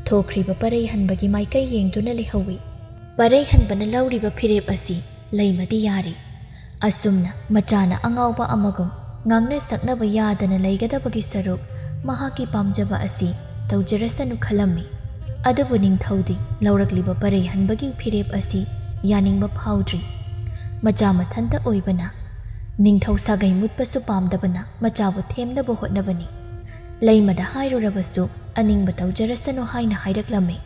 ꯊꯣꯛꯈ꯭ꯔꯤꯕ ꯄꯔꯩꯍꯟꯕꯒꯤ ꯃꯥꯏꯀꯩ ꯌꯦꯡꯗꯨꯅ ꯂꯩꯍꯧꯏ꯫ ꯄꯔꯩꯍꯟꯕꯅ ꯂꯧꯔꯤꯕ ꯐꯤꯔꯦꯞ ꯑꯁꯤ ꯂꯩꯃꯗꯤ ꯌꯥꯔꯤ꯫ ꯑꯁꯨꯝꯅ ꯃꯆꯥꯅ ꯑꯉꯥꯎꯕ ꯑꯃꯒꯨꯝ ꯉꯥꯡꯅ ꯁꯛꯅꯕ ꯌꯥꯗꯅ ꯂꯩꯒꯗꯕꯒꯤ ꯁꯔꯨꯛ ꯃꯍꯥꯛꯀꯤ ꯄꯥꯝꯖꯕ ꯑꯁꯤ ꯇꯧꯖꯔꯁꯅꯨ ꯈꯜꯂꯝꯃꯤ꯫ ꯑꯗꯨꯕꯨ ꯅꯤꯡꯊꯧꯗꯤ ꯂꯧꯔꯛꯂꯤꯕ ꯄꯔꯩꯍꯟꯕꯒꯤ ꯐꯤꯔꯦꯞ ꯑꯁꯤ ꯌꯥꯅꯤꯡꯕ ꯐꯥꯎꯗ꯭ꯔꯤ꯫ ꯃꯆꯥ ꯃꯊꯟꯇ ꯑꯣꯏꯕꯅ ꯅꯤꯡꯊꯧ ꯁꯥꯒꯩ ꯃꯨꯠꯄꯁꯨ ꯄꯥꯝꯗꯕꯅ ꯃꯆꯥꯕꯨ ꯊꯦꯝꯅꯕ ꯍꯣꯠꯅꯕꯅꯤ꯫ ꯂꯩꯃꯗ ꯍꯥꯏꯔꯨꯔꯕꯁꯨ ꯑꯅꯤꯡꯕ ꯇꯧꯖꯔꯁꯅꯨ ꯍꯥꯏꯅ ꯍꯥꯏꯔꯛꯂꯝꯃꯤ꯫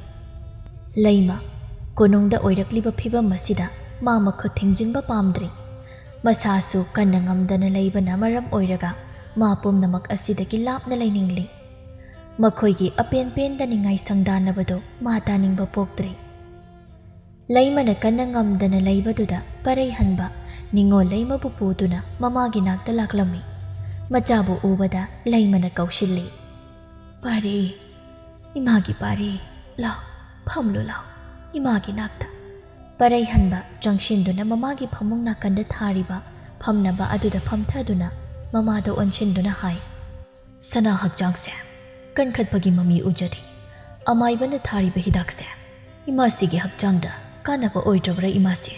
ꯂꯩꯃ ꯀꯣꯅꯨꯡꯗ ꯑꯣꯏꯔꯛꯂꯤꯕ ꯐꯤꯚꯝ ꯑꯁꯤꯗ ꯃꯥ ꯃꯈꯨꯠ ꯊꯤꯡꯖꯤꯟꯕ ꯄꯥꯝꯗ꯭ꯔꯤ꯫ ꯃꯁꯥꯁꯨ ꯀꯟꯅ ꯉꯝꯗꯅ ꯂꯩꯕꯅ ꯃꯔꯝ ꯑꯣꯏꯔꯒ ꯃꯥ ꯄꯨꯝꯅꯃꯛ ꯑꯁꯤꯗꯒꯤ ꯂꯥꯞꯅ ꯂꯩꯅꯤꯡꯂꯤ꯫ ꯃꯈꯣꯏꯒꯤ ꯑꯄꯦꯟ ꯄꯦꯟꯗ ꯅꯤꯡꯉꯥꯏ ꯁꯪꯗꯥꯟꯅꯕꯗꯨ ꯃꯥ ꯇꯥꯅꯤꯡꯕ ꯄꯣꯛꯇ꯭ꯔꯤ꯫ ꯂꯩꯃꯅ ꯀꯟꯅ ꯉꯝꯗꯅ ꯂꯩꯕꯗꯨꯗ ꯄꯔꯩꯍꯟꯕ ꯅꯤꯡꯉꯣꯜ ꯂꯩꯃꯕꯨ ꯄꯨꯗꯨꯅ ꯃꯃꯥꯒꯤ ꯅꯥꯛꯇ ꯂꯥꯛꯂꯝꯃꯤ꯫ ꯃꯆꯥꯕꯨ ꯎꯕꯗ ꯂꯩꯃꯅ ꯀꯧꯁꯤꯜꯂꯤ꯫ "ꯄꯥꯔꯤ, ꯏꯃꯥꯒꯤ ꯄꯥꯔꯤ, ꯂꯥꯎ, ꯐꯝꯂꯨ ꯂꯥꯎ, ꯏꯃꯥꯒꯤ ꯅꯥꯛꯇ"꯫ ꯄꯔꯩꯍꯟꯕ ꯆꯪꯁꯤꯟꯗꯨꯅ ꯃꯃꯥꯒꯤ ꯐꯃꯨꯡ ꯅꯥꯀꯟꯗ ꯊꯥꯔꯤꯕ ꯐꯝꯅꯕ ꯑꯗꯨꯗ ꯐꯝꯊꯗꯨꯅ ꯃꯃꯥꯗ ꯑꯣꯟꯁꯤꯟꯗꯨꯅ ꯍꯥꯏ, "ꯁꯅꯥ ꯍꯛꯆꯥꯡꯁꯦ ꯀꯟꯈꯠꯄꯒꯤ ꯃꯃꯤ ꯎꯖꯔꯤ꯫ ꯑꯃꯥꯏꯕꯅ ꯊꯥꯔꯤꯕ ꯍꯤꯗꯥꯛꯁꯦ ꯏꯃꯥꯁꯤꯒꯤ ꯍꯛꯆꯥꯡꯗ ꯀꯥꯟꯅꯕ ꯑꯣꯏꯗ꯭ꯔꯕ꯭ꯔꯥ ꯏꯃꯥꯁꯦ?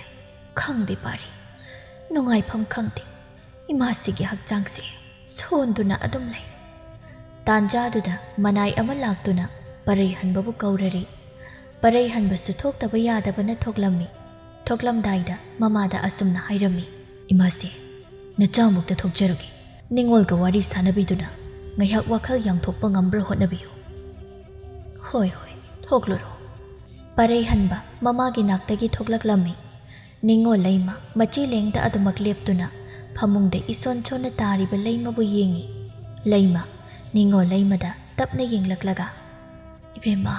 ꯈꯪꯗꯦ ꯄꯥꯔꯤ꯫ ꯅꯨꯡꯉꯥꯏꯐꯝ ꯈꯪꯗꯦ꯫ ꯏꯃꯥꯁꯤꯒꯤ ꯍꯛꯆꯥꯡꯁꯦ ꯁꯣꯟꯗꯨꯅ ꯑꯗꯨꯝ ꯂꯩ꯫ ꯇꯥꯟꯖꯥꯗꯨꯗ ꯃꯅꯥꯏ ꯑꯃ ꯂꯥꯛꯇꯨꯅ ꯄꯔꯩꯍꯟꯕꯕꯨ ꯀꯧꯔꯔꯤ꯫ ꯄꯔꯩꯍꯟꯕꯁꯨ ꯊꯣꯛꯇꯕ ꯌꯥꯗꯕꯅ ꯊꯣꯛꯂꯝꯃꯤ꯫ ꯊꯣꯛꯂꯝꯗꯥꯏꯗ ꯃꯃꯥꯗ ꯑꯁꯨꯝꯅ ꯍꯥꯏꯔꯝꯃꯤ, "ꯏꯃꯥꯁꯦ, ꯅꯆꯥꯃꯨꯛꯇ ꯊꯣꯛꯆꯔꯨꯒꯦ꯫ ꯅꯤꯉꯣꯜꯒ ꯋꯥꯔꯤ ꯁꯥꯟꯅꯕꯤꯗꯨꯅ ꯉꯥꯏꯍꯥꯛ ꯋꯥꯈꯜ ꯌꯥꯡꯊꯣꯛꯄ ꯉꯝꯕ꯭ꯔꯥ ꯍꯣꯠꯅꯕꯤꯌꯨ꯫" "ꯍꯣꯏ, ꯍꯣꯏ, ꯊꯣꯛꯂꯨꯔꯣ꯫" ꯄꯔꯩꯍꯟꯕ ꯃꯃꯥꯒꯤ ꯅꯥꯛꯇꯒꯤ ꯊꯣꯛꯂꯛꯂꯝꯃꯤ꯫ ꯅꯤꯉꯣꯜ ꯂꯩꯃ ꯃꯆꯤ ꯂꯦꯡꯗ ꯑꯗꯨꯃꯛ ꯂꯦꯞꯇꯨꯅ ꯐꯃꯨꯡꯗ ꯏꯁꯣꯟ ꯁꯣꯟꯅ ꯇꯥꯔꯤꯕ ꯂꯩꯃꯕꯨ ꯌꯦꯡꯉꯤ꯫ ꯂꯩꯃ ꯅꯤꯉꯣꯜ ꯂꯩꯃꯗ ꯇꯞꯅ ꯌꯦꯡꯂꯛꯂꯒ, "ꯏꯕꯦꯝꯃ,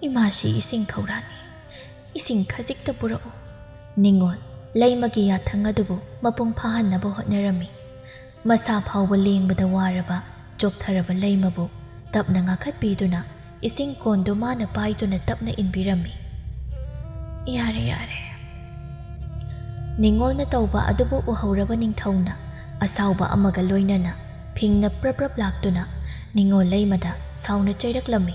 ꯏꯃꯥꯁꯤ ꯏꯁꯤꯡ ꯈꯧꯔꯥꯡꯉꯤ꯫ ꯏꯁꯤꯡ ꯈꯖꯤꯛꯇ ꯄꯨꯔꯛꯎ꯫" ꯅꯤꯉꯣꯜ ꯂꯩꯃꯒꯤ ꯌꯥꯊꯪ ꯑꯗꯨꯕꯨ ꯃꯄꯨꯡ ꯐꯥꯍꯟꯅꯕ ꯍꯣꯠꯅꯔꯝꯃꯤ꯫ ꯃꯁꯥ ꯐꯥꯎꯕ ꯂꯦꯡꯕꯗ ꯋꯥꯔꯕ, ꯆꯣꯛꯊꯔꯕ ꯂꯩꯃꯕꯨ ꯇꯞꯅ ꯉꯥꯛꯈꯠꯄꯤꯗꯨꯅ ꯏꯁꯤꯡ ꯀꯣꯟꯗꯨ ꯃꯥꯅ ꯄꯥꯏꯗꯨꯅ ꯇꯞꯅ ꯏꯟꯕꯤꯔꯝꯃꯤ꯫ "ꯌꯥꯔꯦ, ꯌꯥꯔꯦ꯫" ꯅꯤꯉꯣꯜꯅ ꯇꯧꯕ ꯑꯗꯨꯕꯨ ꯎꯍꯧꯔꯕ ꯅꯤꯡꯊꯧꯅ ꯑꯁꯥꯎꯕ ꯑꯃꯒ ꯂꯣꯏꯅꯅ ꯐꯤꯡꯅ ꯄ꯭ꯔꯞ ꯄ꯭ꯔꯞ ꯂꯥꯛꯇꯨꯅ ꯅꯤꯉꯣꯜ ꯂꯩꯃꯗ ꯁꯥꯎꯅ ꯆꯩꯔꯛꯂꯝꯃꯤ꯫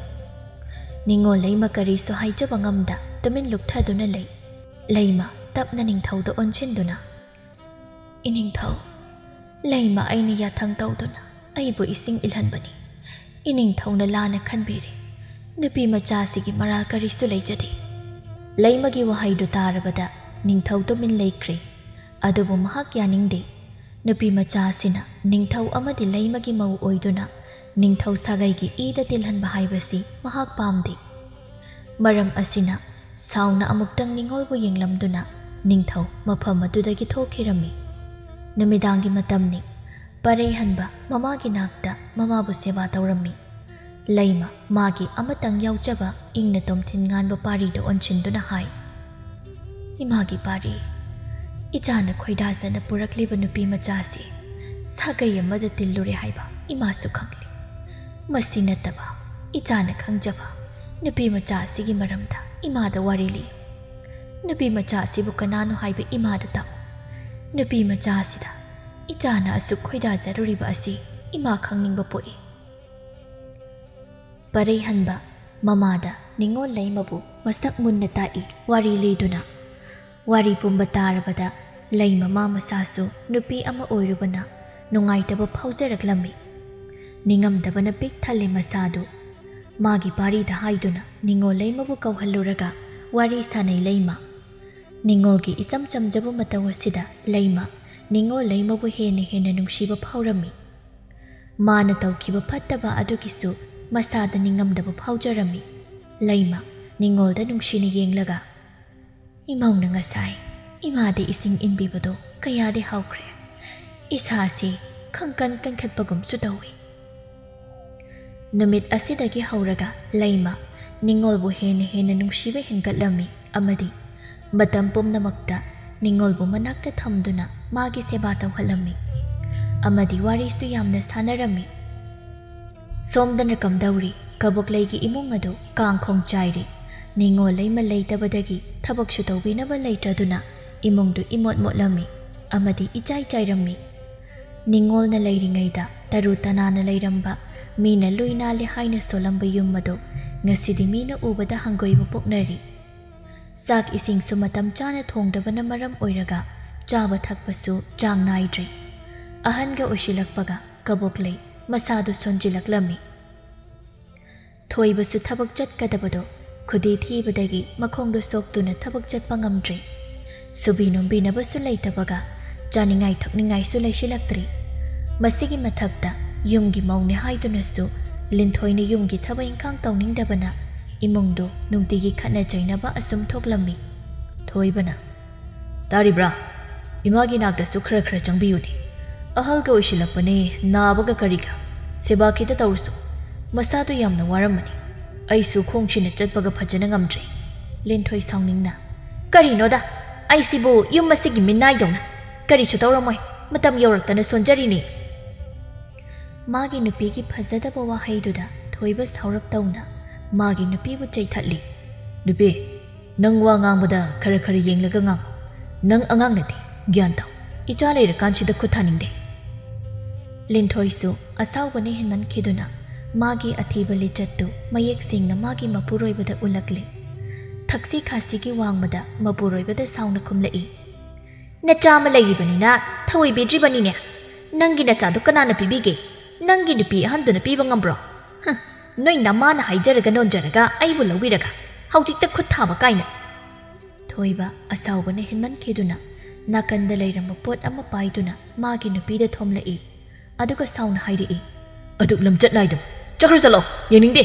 ꯅꯤꯉꯣꯜ ꯂꯩꯃ ꯀꯔꯤꯁꯨ ꯍꯥꯏꯖꯕ ꯉꯝꯗ ꯇꯨꯃꯤꯟ ꯂꯨꯞꯊꯗꯨꯅ ꯂꯩ꯫ ꯂꯩꯃ ꯇꯞꯅ ꯅꯤꯡꯊꯧꯗ ꯑꯣꯟꯁꯤꯟꯗꯨꯅ, "ꯏꯅꯤꯡꯊꯧ, ꯂꯩꯃ ꯑꯩꯅ ꯌꯥꯊꯪ ꯇꯧꯗꯨꯅ ꯑꯩꯕꯨ ꯏꯁꯤꯡ ꯏꯜꯍꯟꯕꯅꯤ꯫ ꯏꯅꯤꯡꯊꯧꯅ ꯂꯥꯟꯅ ꯈꯟꯕꯤꯔꯦ꯫ ꯅꯨꯄꯤ ꯃꯆꯥꯁꯤꯒꯤ ꯃꯔꯥꯜ ꯀꯔꯤꯁꯨ ꯂꯩꯖꯗꯦ꯫" ꯂꯩꯃꯒꯤ ꯋꯥꯍꯩꯗꯨ ꯇꯥꯔꯕꯗ ꯅꯤꯡꯊꯧ ꯇꯨꯃꯤꯟ ꯂꯩꯈ꯭ꯔꯦ꯫ ꯑꯗꯨꯕꯨ ꯃꯍꯥꯛ ꯌꯥꯅꯤꯡꯗꯦ꯫ ꯅꯨꯄꯤ ꯃꯆꯥ ꯑꯁꯤꯅ ꯅꯤꯡꯊꯧ ꯑꯃꯗꯤ ꯂꯩꯃꯒꯤ ꯃꯧ ꯑꯣꯏꯗꯨꯅ ꯅꯤꯡꯊꯧ ꯁꯥꯒꯩꯒꯤ ꯏꯗ ꯇꯤꯜꯍꯟꯕ ꯍꯥꯏꯕꯁꯤ ꯃꯍꯥꯛ ꯄꯥꯝꯗꯦ꯫ ꯃꯔꯝ ꯑꯁꯤꯅ ꯁꯥꯎꯅ ꯑꯃꯨꯛꯇꯪ ꯅꯤꯉꯣꯜꯕꯨ ꯌꯦꯡꯂꯝꯗꯨꯅ ꯅꯤꯡꯊꯧ ꯃꯐꯝ ꯑꯗꯨꯗꯒꯤ ꯊꯣꯛꯈꯤꯔꯝꯃꯤ꯫ ꯅꯨꯃꯤꯗꯥꯡꯒꯤ ꯃꯇꯝꯅꯤ꯫ ꯄꯔꯩꯍꯟꯕ ꯃꯃꯥꯒꯤ ꯅꯥꯛꯇ ꯃꯃꯥꯕꯨ ꯁꯦꯕꯥ ꯇꯧꯔꯝꯃꯤ꯫ ꯂꯩꯃ ꯃꯥꯒꯤ ꯑꯃꯇꯪ ꯌꯥꯎꯖꯕ ꯏꯪꯅ ꯇꯣꯝꯊꯤꯟ ꯉꯥꯟꯕ ꯄꯥꯔꯤꯗ ꯑꯣꯟꯁꯤꯟꯗꯨꯅ ꯍꯥꯏ, "ꯏꯃꯥꯒꯤ ꯄꯥꯔꯤ, ꯏꯆꯥꯅ ꯈꯣꯏꯗꯥꯖꯅ ꯄꯨꯔꯛꯂꯤꯕ ꯅꯨꯄꯤ ꯃꯆꯥꯁꯤ ꯁꯥꯒꯩ ꯑꯃꯗ ꯇꯤꯜꯂꯨꯔꯦ ꯍꯥꯏꯕ ꯏꯃꯥꯁꯨ ꯈꯪꯂꯤ꯫ ꯃꯁꯤ ꯅꯠꯇꯕ ꯏꯆꯥꯅ ꯈꯪꯖꯕ ꯅꯨꯄꯤ ꯃꯆꯥ ꯑꯁꯤꯒꯤ ꯃꯔꯝꯗ ꯏꯃꯥꯗ ꯋꯥꯔꯤ ꯂꯤꯌꯨ꯫ ꯅꯨꯄꯤ ꯃꯆꯥ ꯑꯁꯤꯕꯨ ꯀꯅꯥꯅꯣ ꯍꯥꯏꯕ ꯏꯃꯥꯗ ꯇꯥꯛꯎ꯫ ꯅꯨꯄꯤ ꯃꯆꯥ ꯑꯁꯤꯗ ꯏꯆꯥꯅ ꯑꯁꯨꯛ ꯈꯣꯏꯗꯥꯖꯔꯨꯔꯤꯕ ꯑꯁꯤ ꯏꯃꯥ ꯈꯪꯅꯤꯡꯕ ꯄꯣꯛꯏ꯫" ꯄꯔꯩꯍꯟꯕ ꯃꯃꯥꯗ ꯅꯤꯉꯣꯜ ꯂꯩꯃꯕꯨ ꯃꯁꯛ ꯃꯨꯟꯅ ꯇꯥꯛꯏ ꯋꯥꯔꯤ ꯂꯤꯗꯨꯅ꯫ ꯋꯥꯔꯤ ꯄꯨꯝꯕ ꯇꯥꯔꯕꯗ ꯂꯩꯃ ꯃꯥ ꯃꯁꯥꯁꯨ ꯅꯨꯄꯤ ꯑꯃ ꯑꯣꯏꯔꯨꯕꯅ ꯅꯨꯡꯉꯥꯏꯇꯕ ꯐꯥꯎꯖꯔꯛꯂꯝꯃꯤ꯫ ꯅꯤꯡꯉꯝꯗꯕꯅ ꯄꯤꯛ ꯊꯜꯂꯦ ꯃꯁꯥꯗꯨ꯫ ꯃꯥꯒꯤ ꯄꯥꯔꯤꯗ ꯍꯥꯏꯗꯨꯅ ꯅꯤꯡꯉꯣꯜ ꯂꯩꯃꯕꯨ ꯀꯧꯍꯜꯂꯨꯔꯒ ꯋꯥꯔꯤ ꯁꯥꯅꯩ ꯂꯩꯃ꯫ ꯅꯤꯡꯉꯣꯜꯒꯤ ꯏꯆꯝ ꯆꯝꯖꯕ ꯃꯇꯧ ꯑꯁꯤꯗ ꯂꯩꯃ ꯅꯤꯡꯉꯣꯜ ꯂꯩꯃꯕꯨ ꯍꯦꯟꯅ ꯍꯦꯟꯅ ꯅꯨꯡꯁꯤꯕ ꯐꯥꯎꯔꯝꯃꯤ꯫ ꯃꯥꯅ ꯇꯧꯈꯤꯕ ꯐꯠꯇꯕ ꯑꯗꯨꯒꯤꯁꯨ ꯃꯁꯥꯗ ꯅꯤꯡꯉꯝꯗꯕ ꯐꯥꯎꯖꯔꯝꯃꯤ꯫ ꯂꯩꯃ ꯅꯤꯡꯉꯣꯜꯗ ꯅꯨꯡꯁꯤꯅ ꯌꯦꯡꯂꯒ, "ꯏꯃꯧꯅ ꯉꯁꯥꯏ ꯏꯃꯥꯗ ꯏꯁꯤꯡ ꯏꯟꯕꯤꯕꯗꯣ ꯀꯌꯥꯗꯤ ꯍꯥꯎꯈ꯭ꯔꯦ꯫ ꯏꯁꯥꯁꯤ ꯈꯪꯀꯟ ꯀꯟꯈꯠꯄꯒꯨꯝꯁꯨ ꯇꯧꯏ꯫" ꯅꯨꯃꯤꯠ ꯑꯁꯤꯗꯒꯤ ꯍꯧꯔꯒ ꯂꯩꯃ ꯅꯤꯡꯉꯣꯜꯕꯨ ꯍꯦꯟꯅ ꯍꯦꯟꯅ ꯅꯨꯡꯁꯤꯕ ꯍꯦꯟꯒꯠꯂꯝꯃꯤ ꯑꯃꯗꯤ ꯃꯇꯝ ꯄꯨꯝꯅꯃꯛꯇ ꯅꯤꯡꯉꯣꯜꯕꯨ ꯃꯅꯥꯛꯇ ꯊꯝꯗꯨꯅ ꯃꯥꯒꯤ ꯁꯦꯕꯥ ꯇꯧꯍꯜꯂꯝꯃꯤ ꯑꯃꯗꯤ ꯋꯥꯔꯤꯁꯨ ꯌꯥꯝꯅ ꯁꯥꯟꯅꯔꯝꯃꯤ꯫ ꯁꯣꯝꯗꯅ ꯀꯝꯗꯧꯔꯤ? ꯀꯕꯣꯛꯂꯩꯒꯤ ꯏꯃꯨꯡ ꯑꯗꯨ ꯀꯥꯡꯈꯣꯡ ꯆꯥꯏꯔꯤ꯫ ꯅꯤꯡꯉꯣꯜ ꯂꯩꯃ ꯂꯩꯇꯕꯗꯒꯤ ꯊꯕꯛꯁꯨ ꯇꯧꯕꯤꯅꯕ ꯂꯩꯇ꯭ꯔꯗꯨꯅ ꯏꯃꯨꯡꯗꯨ ꯏꯃꯣꯠ ꯃꯣꯠꯂꯝꯃꯤ ꯑꯃꯗꯤ ꯏꯆꯥꯏ ꯆꯥꯏꯔꯝꯃꯤ꯫ ꯅꯤꯡꯉꯣꯜꯅ ꯂꯩꯔꯤꯉꯩꯗ ꯇꯔꯨ ꯇꯅꯥꯟꯅ ꯂꯩꯔꯝꯕ, ꯃꯤꯅ ꯂꯨꯏ ꯅꯥꯜꯂꯤ ꯍꯥꯏꯅ ꯁꯣꯜꯂꯝꯕ ꯌꯨꯝ ꯑꯗꯨ ꯉꯁꯤꯗꯤ ꯃꯤꯅ ꯎꯕꯗ ꯍꯪꯒꯣꯏꯕ ꯄꯣꯛꯅꯔꯤ꯫ ꯆꯥꯛ ꯏꯁꯤꯡꯁꯨ ꯃꯇꯝ ꯆꯥꯅ ꯊꯣꯡꯗꯕꯅ ꯃꯔꯝ ꯑꯣꯏꯔꯒ ꯆꯥꯕ ꯊꯛꯄꯁꯨ ꯆꯥꯡ ꯅꯥꯏꯗ꯭ꯔꯦ꯫ ꯑꯍꯟꯒ ꯑꯣꯏꯁꯤꯜꯂꯛꯄꯒ ꯀꯕꯣꯛꯂꯩ ꯃꯁꯥꯗꯨ ꯁꯣꯟꯖꯤꯜꯂꯛꯂꯝꯃꯤ꯫ ꯊꯣꯏꯕꯁꯨ ꯊꯕꯛ ꯆꯠꯀꯗꯕꯗꯣ ꯈꯨꯗꯤ ꯊꯤꯕꯗꯒꯤ ꯃꯈꯣꯡꯗꯨ ꯁꯣꯛꯇꯨꯅ ꯊꯕꯛ ꯆꯠꯄ ꯉꯝꯗ꯭ꯔꯦ꯫ ꯁꯨꯕꯤ ꯅꯣꯝꯕꯤꯅꯕꯁꯨ ꯂꯩꯇꯕꯒ ꯆꯥꯅꯤꯡꯉꯥꯏ ꯊꯛꯅꯤꯡꯉꯥꯏꯁꯨ ꯂꯩꯁꯤꯜꯂꯛꯇ꯭ꯔꯤ꯫ ꯃꯁꯤꯒꯤ ꯃꯊꯛꯇ ꯌꯨꯝꯒꯤ ꯃꯧꯅꯦ ꯍꯥꯏꯗꯨꯅꯁꯨ ꯂꯤꯟꯊꯣꯏꯅ ꯌꯨꯝꯒꯤ ꯊꯕꯛ ꯏꯪꯈꯥꯡ ꯇꯧꯅꯤꯡꯗꯕꯅ ꯏꯃꯨꯡꯗꯨ ꯅꯨꯡꯇꯤꯒꯤ ꯈꯠꯅ ꯆꯩꯅꯕ ꯑꯁꯨꯝ ꯊꯣꯛꯂꯝꯃꯤ꯫ ꯊꯣꯏꯕꯅ, "ꯇꯥꯔꯤꯕ꯭ꯔꯥ? ꯏꯃꯥꯒꯤ ꯅꯥꯛꯇꯁꯨ ꯈꯔ ꯈꯔ ꯆꯪꯕꯤꯌꯨꯅꯦ꯫ ꯑꯍꯜꯒ ꯑꯣꯏꯁꯤꯜꯂꯛꯄꯅꯦ, ꯅꯥꯕꯒ ꯀꯔꯤꯒ꯫ ꯁꯦꯕꯥ ꯈꯤꯇ ꯇꯧꯔꯨꯁꯨ꯫ ꯃꯁꯥꯗꯨ ꯌꯥꯝꯅ ꯋꯥꯔꯝꯃꯅꯤ꯫ ꯑꯩꯁꯨ ꯈꯣꯡꯁꯤꯅ ꯆꯠꯄꯒ ꯐꯖꯅ ꯉꯝꯗ꯭ꯔꯦ꯫" ꯂꯤꯟꯊꯣꯏ ꯁꯥꯎꯅꯤꯡꯅ, "ꯀꯔꯤꯅꯣꯗ? ꯑꯩꯁꯤꯕꯨ ꯌꯨꯝ ꯑꯁꯤꯒꯤ ꯃꯤꯅꯥꯏꯗꯧꯅ ꯀꯔꯤꯁꯨ ꯇꯧꯔꯝꯃꯣꯏ꯫ ꯃꯇꯝ ꯌꯧꯔꯛꯇꯅ ꯁꯣꯟꯖꯔꯤꯅꯤ꯫" ꯃꯥꯒꯤ ꯅꯨꯄꯤꯒꯤ ꯐꯖꯗꯕ ꯋꯥꯍꯩꯗꯨꯗ ꯊꯣꯏꯕ ꯁꯥꯎꯔꯞ ꯇꯧꯅ ꯃꯥꯒꯤ ꯅꯨꯄꯤꯕꯨ ꯆꯩꯊꯠꯂꯤ꯫ "ꯅꯨꯄꯤ, ꯅꯪ ꯋꯥ ꯉꯥꯡꯕꯗ ꯈꯔ ꯈꯔ ꯌꯦꯡꯂꯒ ꯉꯥꯡꯉꯨ꯫ ꯅꯪ ꯑꯉꯥꯡ ꯅꯠꯇꯦ, ꯒ꯭ꯌꯥꯟ ꯇꯥꯎ꯫ ꯏꯆꯥ ꯂꯩꯔꯀꯥꯟꯁꯤꯗ ꯈꯨꯠ ꯊꯥꯅꯤꯡꯗꯦ꯫" ꯂꯤꯟꯊꯣꯏꯁꯨ ꯑꯁꯥꯎꯕꯅ ꯍꯦꯟꯃꯟꯈꯤꯗꯨꯅ ꯃꯥꯒꯤ ꯑꯊꯤꯕ ꯂꯤꯆꯠꯇꯨ ꯃꯌꯦꯛ ꯁꯦꯡꯅ ꯃꯥꯒꯤ ꯃꯄꯨꯔꯣꯏꯕꯗ ꯎꯠꯂꯛꯂꯦ꯫ ꯊꯛꯁꯤ ꯈꯥꯁꯤꯒꯤ ꯋꯥꯡꯃꯗ ꯃꯄꯨꯔꯣꯏꯕꯗ ꯁꯥꯎꯅ ꯈꯨꯝꯂꯛꯏ꯫ "ꯅꯆꯥ ꯑꯃ ꯂꯩꯔꯤꯕꯅꯤꯅ ꯊꯑꯣꯏꯕꯤꯗ꯭ꯔꯤꯕꯅꯤꯅꯦ꯫ ꯅꯪꯒꯤ ꯅꯆꯥꯗꯨ ꯀꯅꯥꯅ ꯄꯤꯕꯤꯒꯦ? ꯅꯪꯒꯤ ꯅꯨꯄꯤ ꯑꯍꯟꯗꯨꯅ ꯄꯤꯕ ꯉꯝꯕ꯭ꯔꯣ? ꯍ, ꯅꯣꯏ ꯅꯃꯥꯅ ꯍꯥꯏꯖꯔꯒ ꯅꯣꯟꯖꯔꯒ ꯑꯩꯕꯨ ꯂꯧꯕꯤꯔꯒ ꯍꯧꯖꯤꯛꯇ ꯈꯨꯠ ꯊꯥꯕ ꯀꯥꯏꯅ!" ꯊꯣꯏꯕ ꯑꯁꯥꯎꯕꯅ ꯍꯦꯟꯃꯟꯈꯤꯗꯨꯅ ꯅꯥꯀꯟꯗ ꯂꯩꯔꯝꯕ ꯄꯣꯠ ꯑꯃ ꯄꯥꯏꯗꯨꯅ ꯃꯥꯒꯤ ꯅꯨꯄꯤꯗ ꯊꯣꯝꯂꯛꯏ꯫ ꯑꯗꯨꯒ ꯁꯥꯎꯅ ꯍꯥꯏꯔꯛꯏ, "ꯑꯗꯨꯛ ꯂꯝꯆꯠ ꯅꯥꯏꯗꯕ! ꯆꯠꯈ꯭ꯔ ꯆꯠꯂꯣ, ꯌꯦꯡꯅꯤꯡꯗꯦ!"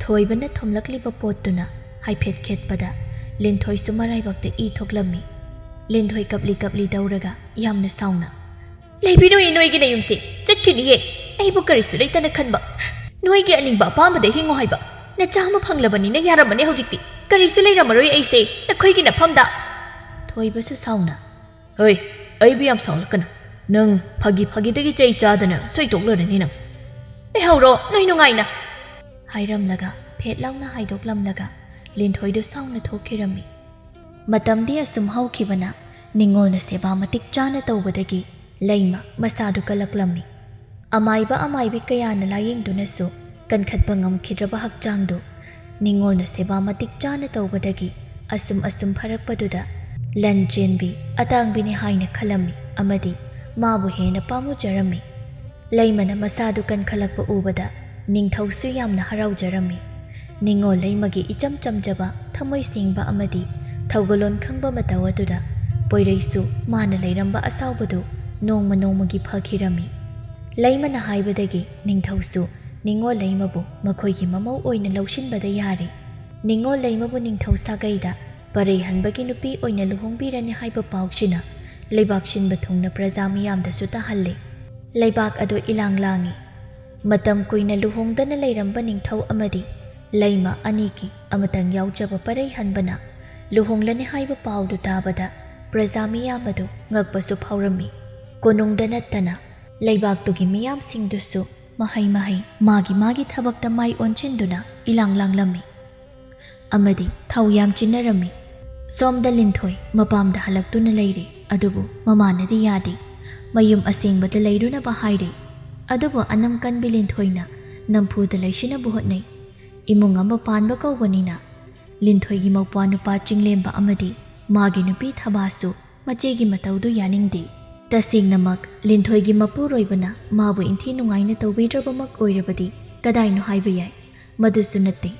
ꯊꯣꯏꯕꯅ ꯊꯣꯝꯂꯛꯂꯤꯕ ꯄꯣꯠꯇꯨꯅ ꯍꯥꯏꯐꯦꯠ ꯈꯦꯠꯄꯗ ꯂꯤꯟꯊꯣꯏꯁꯨ ꯃꯔꯥꯏꯕꯛꯇ ꯏ ꯊꯣꯛꯂꯝꯃꯤ꯫ ꯂꯤꯟꯊꯣꯏ ꯀꯞꯂꯤ ꯀꯞꯂꯤ ꯇꯧꯔꯒ ꯌꯥꯝꯅ ꯁꯥꯎꯅ, "ꯂꯩꯕꯤꯔꯣꯏꯌꯦ ꯅꯣꯏꯒꯤ ꯅꯌꯨꯝꯁꯦ, ꯆꯠꯈꯤꯅꯤꯌꯦ꯫ ꯑꯩꯕꯨ ꯀꯔꯤꯁꯨ ꯂꯩꯇꯅ ꯈꯟꯕ, ꯅꯣꯏꯒꯤ ꯑꯅꯤꯡꯕ ꯑꯄꯥꯝꯕꯗ ꯍꯤꯡꯉꯣ ꯍꯥꯏꯕ꯫ ꯅꯆꯥ ꯑꯃ ꯐꯪꯂꯕꯅꯤꯅ ꯌꯥꯔꯝꯃꯅꯤ ꯍꯧꯖꯤꯛꯇꯤ꯫ ꯀꯔꯤꯁꯨ ꯂꯩꯔꯝꯃꯔꯣꯏ ꯑꯩꯁꯦ ꯅꯈꯣꯏꯒꯤ ꯅꯐꯝꯗ!" ꯊꯣꯏꯕꯁꯨ ꯁꯥꯎꯅ, "ꯍꯣꯏ, ꯑꯩꯕꯨ ꯌꯥꯝ ꯁꯥꯎꯍꯜꯂꯛꯀꯅꯨ꯫ ꯅꯪ ꯐꯥꯒꯤ ꯐꯥꯒꯤꯗꯒꯤ ꯆꯩ ꯆꯥꯗꯅ ꯁꯣꯏꯇꯣꯛꯂꯔꯅꯤ ꯅꯪ꯫ ꯂꯩꯍꯧꯔꯣ ꯅꯣꯏ ꯅꯨꯡꯉꯥꯏꯅ!" ꯍꯥꯏꯔꯝꯂꯒ ꯐꯦꯠ ꯂꯥꯎꯅ ꯍꯥꯏꯗꯣꯛꯂꯝꯂꯒ ꯂꯤꯟꯊꯣꯏꯗꯨ ꯁꯥꯎꯅ ꯊꯣꯛꯈꯤꯔꯝꯃꯤ꯫ ꯃꯇꯝꯗꯤ ꯑꯁꯨꯝ ꯍꯧꯈꯤꯕꯅ ꯅꯤꯡꯉꯣꯜꯅ ꯁꯦꯕꯥ ꯃꯇꯤꯛ ꯆꯥꯅ ꯇꯧꯕꯗꯒꯤ ꯂꯩꯃ ꯃꯁꯥꯗꯨ ꯀꯜꯂꯛꯂꯝꯃꯤ꯫ ꯑꯃꯥꯏꯕ ꯑꯃꯥꯏꯕꯤ ꯀꯌꯥꯅ ꯂꯥꯌꯦꯡꯗꯨꯅꯁꯨ ꯀꯟꯈꯠꯄ ꯉꯝꯈꯤꯗ꯭ꯔꯕ ꯍꯛꯆꯥꯡꯗꯨ ꯅꯤꯡꯉꯣꯜꯅ ꯁꯦꯕꯥ ꯃꯇꯤꯛ ꯆꯥꯅ ꯇꯧꯕꯗꯒꯤ ꯑꯁꯨꯝ ꯑꯁꯨꯝ ꯐꯔꯛꯄꯗꯨꯗ ꯂꯟ ꯆꯦꯟꯕꯤ ꯑꯇꯥꯡꯕꯤꯅꯤ ꯍꯥꯏꯅ ꯈꯜꯂꯝꯃꯤ ꯑꯃꯗꯤ ꯃꯥꯕꯨ ꯍꯦꯟꯅ ꯄꯥꯝꯃꯨꯖꯔꯝꯃꯤ꯫ ꯂꯩꯃꯅ ꯃꯁꯥꯗꯨ ꯀꯟꯈꯠꯂꯛꯄ ꯎꯕꯗ ꯅꯤꯡꯊꯧꯁꯨ ꯌꯥꯝꯅ ꯍꯔꯥꯎꯖꯔꯝꯃꯤ꯫ ꯅꯤꯡꯉꯣꯜ ꯂꯩꯃꯒꯤ ꯏꯆꯝ ꯆꯝꯖꯕ, ꯊꯃꯣꯏ ꯁꯦꯡꯕ ꯑꯃꯗꯤ ꯊꯧꯒꯜꯂꯣꯟ ꯈꯪꯕ ꯃꯇꯧ ꯑꯗꯨꯗ ꯄꯣꯏꯔꯩꯁꯨ ꯃꯥꯅ ꯂꯩꯔꯝꯕ ꯑꯁꯥꯎꯕꯗꯨ ꯅꯣꯡꯃ ꯅꯣꯡꯃꯒꯤ ꯐꯈꯤꯔꯝꯃꯤ꯫ ꯂꯩꯃꯅ ꯍꯥꯏꯕꯗꯒꯤ ꯅꯤꯡꯊꯧꯁꯨ ꯅꯤꯡꯉꯣꯜ ꯂꯩꯃꯕꯨ ꯃꯈꯣꯏꯒꯤ ꯃꯃꯧ ꯑꯣꯏꯅ ꯂꯧꯁꯤꯟꯕꯗ ꯌꯥꯔꯦ꯫ ꯅꯤꯡꯉꯣꯜ ꯂꯩꯃꯕꯨ ꯅꯤꯡꯊꯧ ꯁꯥꯒꯩꯗ ꯄꯔꯩꯍꯟꯕꯒꯤ ꯅꯨꯄꯤ ꯑꯣꯏꯅ ꯂꯨꯍꯣꯡꯕꯤꯔꯅꯤ ꯍꯥꯏꯕ ꯄꯥꯎꯁꯤꯅ ꯂꯩꯕꯥꯛ ꯁꯤꯟꯕ ꯊꯨꯡꯅ ꯄ꯭ꯔꯖꯥ ꯃꯤꯌꯥꯝꯗꯁꯨ ꯇꯥꯍꯜꯂꯦ꯫ ꯂꯩꯕꯥꯛ ꯑꯗꯨ ꯏꯂꯥꯡ ꯂꯥꯡꯉꯤ꯫ ꯃꯇꯝ ꯀꯨꯏꯅ ꯂꯨꯍꯣꯡꯗꯅ ꯂꯩꯔꯝꯕ ꯅꯤꯡꯊꯧ ꯑꯃꯗꯤ ꯂꯩꯃ ꯑꯅꯤꯒꯤ ꯑꯃꯇꯪ ꯌꯥꯎꯖꯕ ꯄꯔꯩꯍꯟꯕꯅ ꯂꯨꯍꯣꯡꯂꯅꯤ ꯍꯥꯏꯕ ꯄꯥꯎꯗꯨ ꯇꯥꯕꯗ ꯄ꯭ꯔꯖꯥ ꯃꯤꯌꯥꯝ ꯑꯗꯨ ꯉꯛꯄꯁꯨ ꯐꯥꯎꯔꯝꯃꯤ꯫ ꯀꯣꯅꯨꯡꯗ ꯅꯠꯇꯅ ꯂꯩꯕꯥꯛꯇꯨꯒꯤ ꯃꯤꯌꯥꯝꯁꯤꯡꯗꯨꯁꯨ ꯃꯍꯩ ꯃꯍꯩ ꯃꯥꯒꯤ ꯃꯥꯒꯤ ꯊꯕꯛꯇ ꯃꯥꯏ ꯑꯣꯟꯁꯤꯟꯗꯨꯅ ꯏꯂꯥꯡ ꯂꯥꯡꯂꯝꯃꯤ ꯑꯃꯗꯤ ꯊꯧ ꯌꯥꯝ ꯆꯤꯟꯅꯔꯝꯃꯤ꯫ ꯁꯣꯝꯗ ꯂꯤꯟꯊꯣꯏ ꯃꯄꯥꯝꯗ ꯍꯜꯂꯛꯇꯨꯅ ꯂꯩꯔꯦ, ꯑꯗꯨꯕꯨ ꯃꯃꯥꯅꯗꯤ ꯌꯥꯗꯦ꯫ ꯃꯌꯨꯝ ꯑꯁꯦꯡꯕꯗ ꯂꯩꯔꯨꯅꯕ ꯍꯥꯏꯔꯦ꯫ ꯑꯗꯨꯕꯨ ꯑꯅꯝ ꯀꯟꯕꯤ ꯂꯤꯟꯊꯣꯏꯅ ꯅꯝꯐꯨꯗ ꯂꯩꯁꯤꯟꯅꯕ ꯍꯣꯠꯅꯩ꯫ ꯏꯃꯨꯡ ꯑꯃ ꯄꯥꯟꯕ ꯀꯧꯕꯅꯤꯅ ꯂꯤꯟꯊꯣꯏꯒꯤ ꯃꯧꯄ꯭ꯋꯥ ꯅꯨꯄꯥ ꯆꯤꯡꯂꯦꯝꯕ ꯑꯃꯗꯤ ꯃꯥꯒꯤ ꯅꯨꯄꯤ ꯊꯕꯥꯁꯨ ꯃꯆꯦꯒꯤ ꯃꯇꯧꯗꯨ ꯌꯥꯅꯤꯡꯗꯦ꯫ ꯇꯁꯦꯡꯅꯃꯛ ꯂꯤꯟꯊꯣꯏꯒꯤ ꯃꯄꯨꯔꯣꯏꯕꯅ ꯃꯥꯕꯨ ꯏꯟꯊꯤ ꯅꯨꯡꯉꯥꯏꯅ ꯇꯧꯕꯤꯗ꯭ꯔꯕꯃꯛ ꯑꯣꯏꯔꯕꯗꯤ ꯀꯗꯥꯏꯅꯣ ꯍꯥꯏꯕ ꯌꯥꯏ, ꯃꯗꯨꯁꯨ ꯅꯠꯇꯦ꯫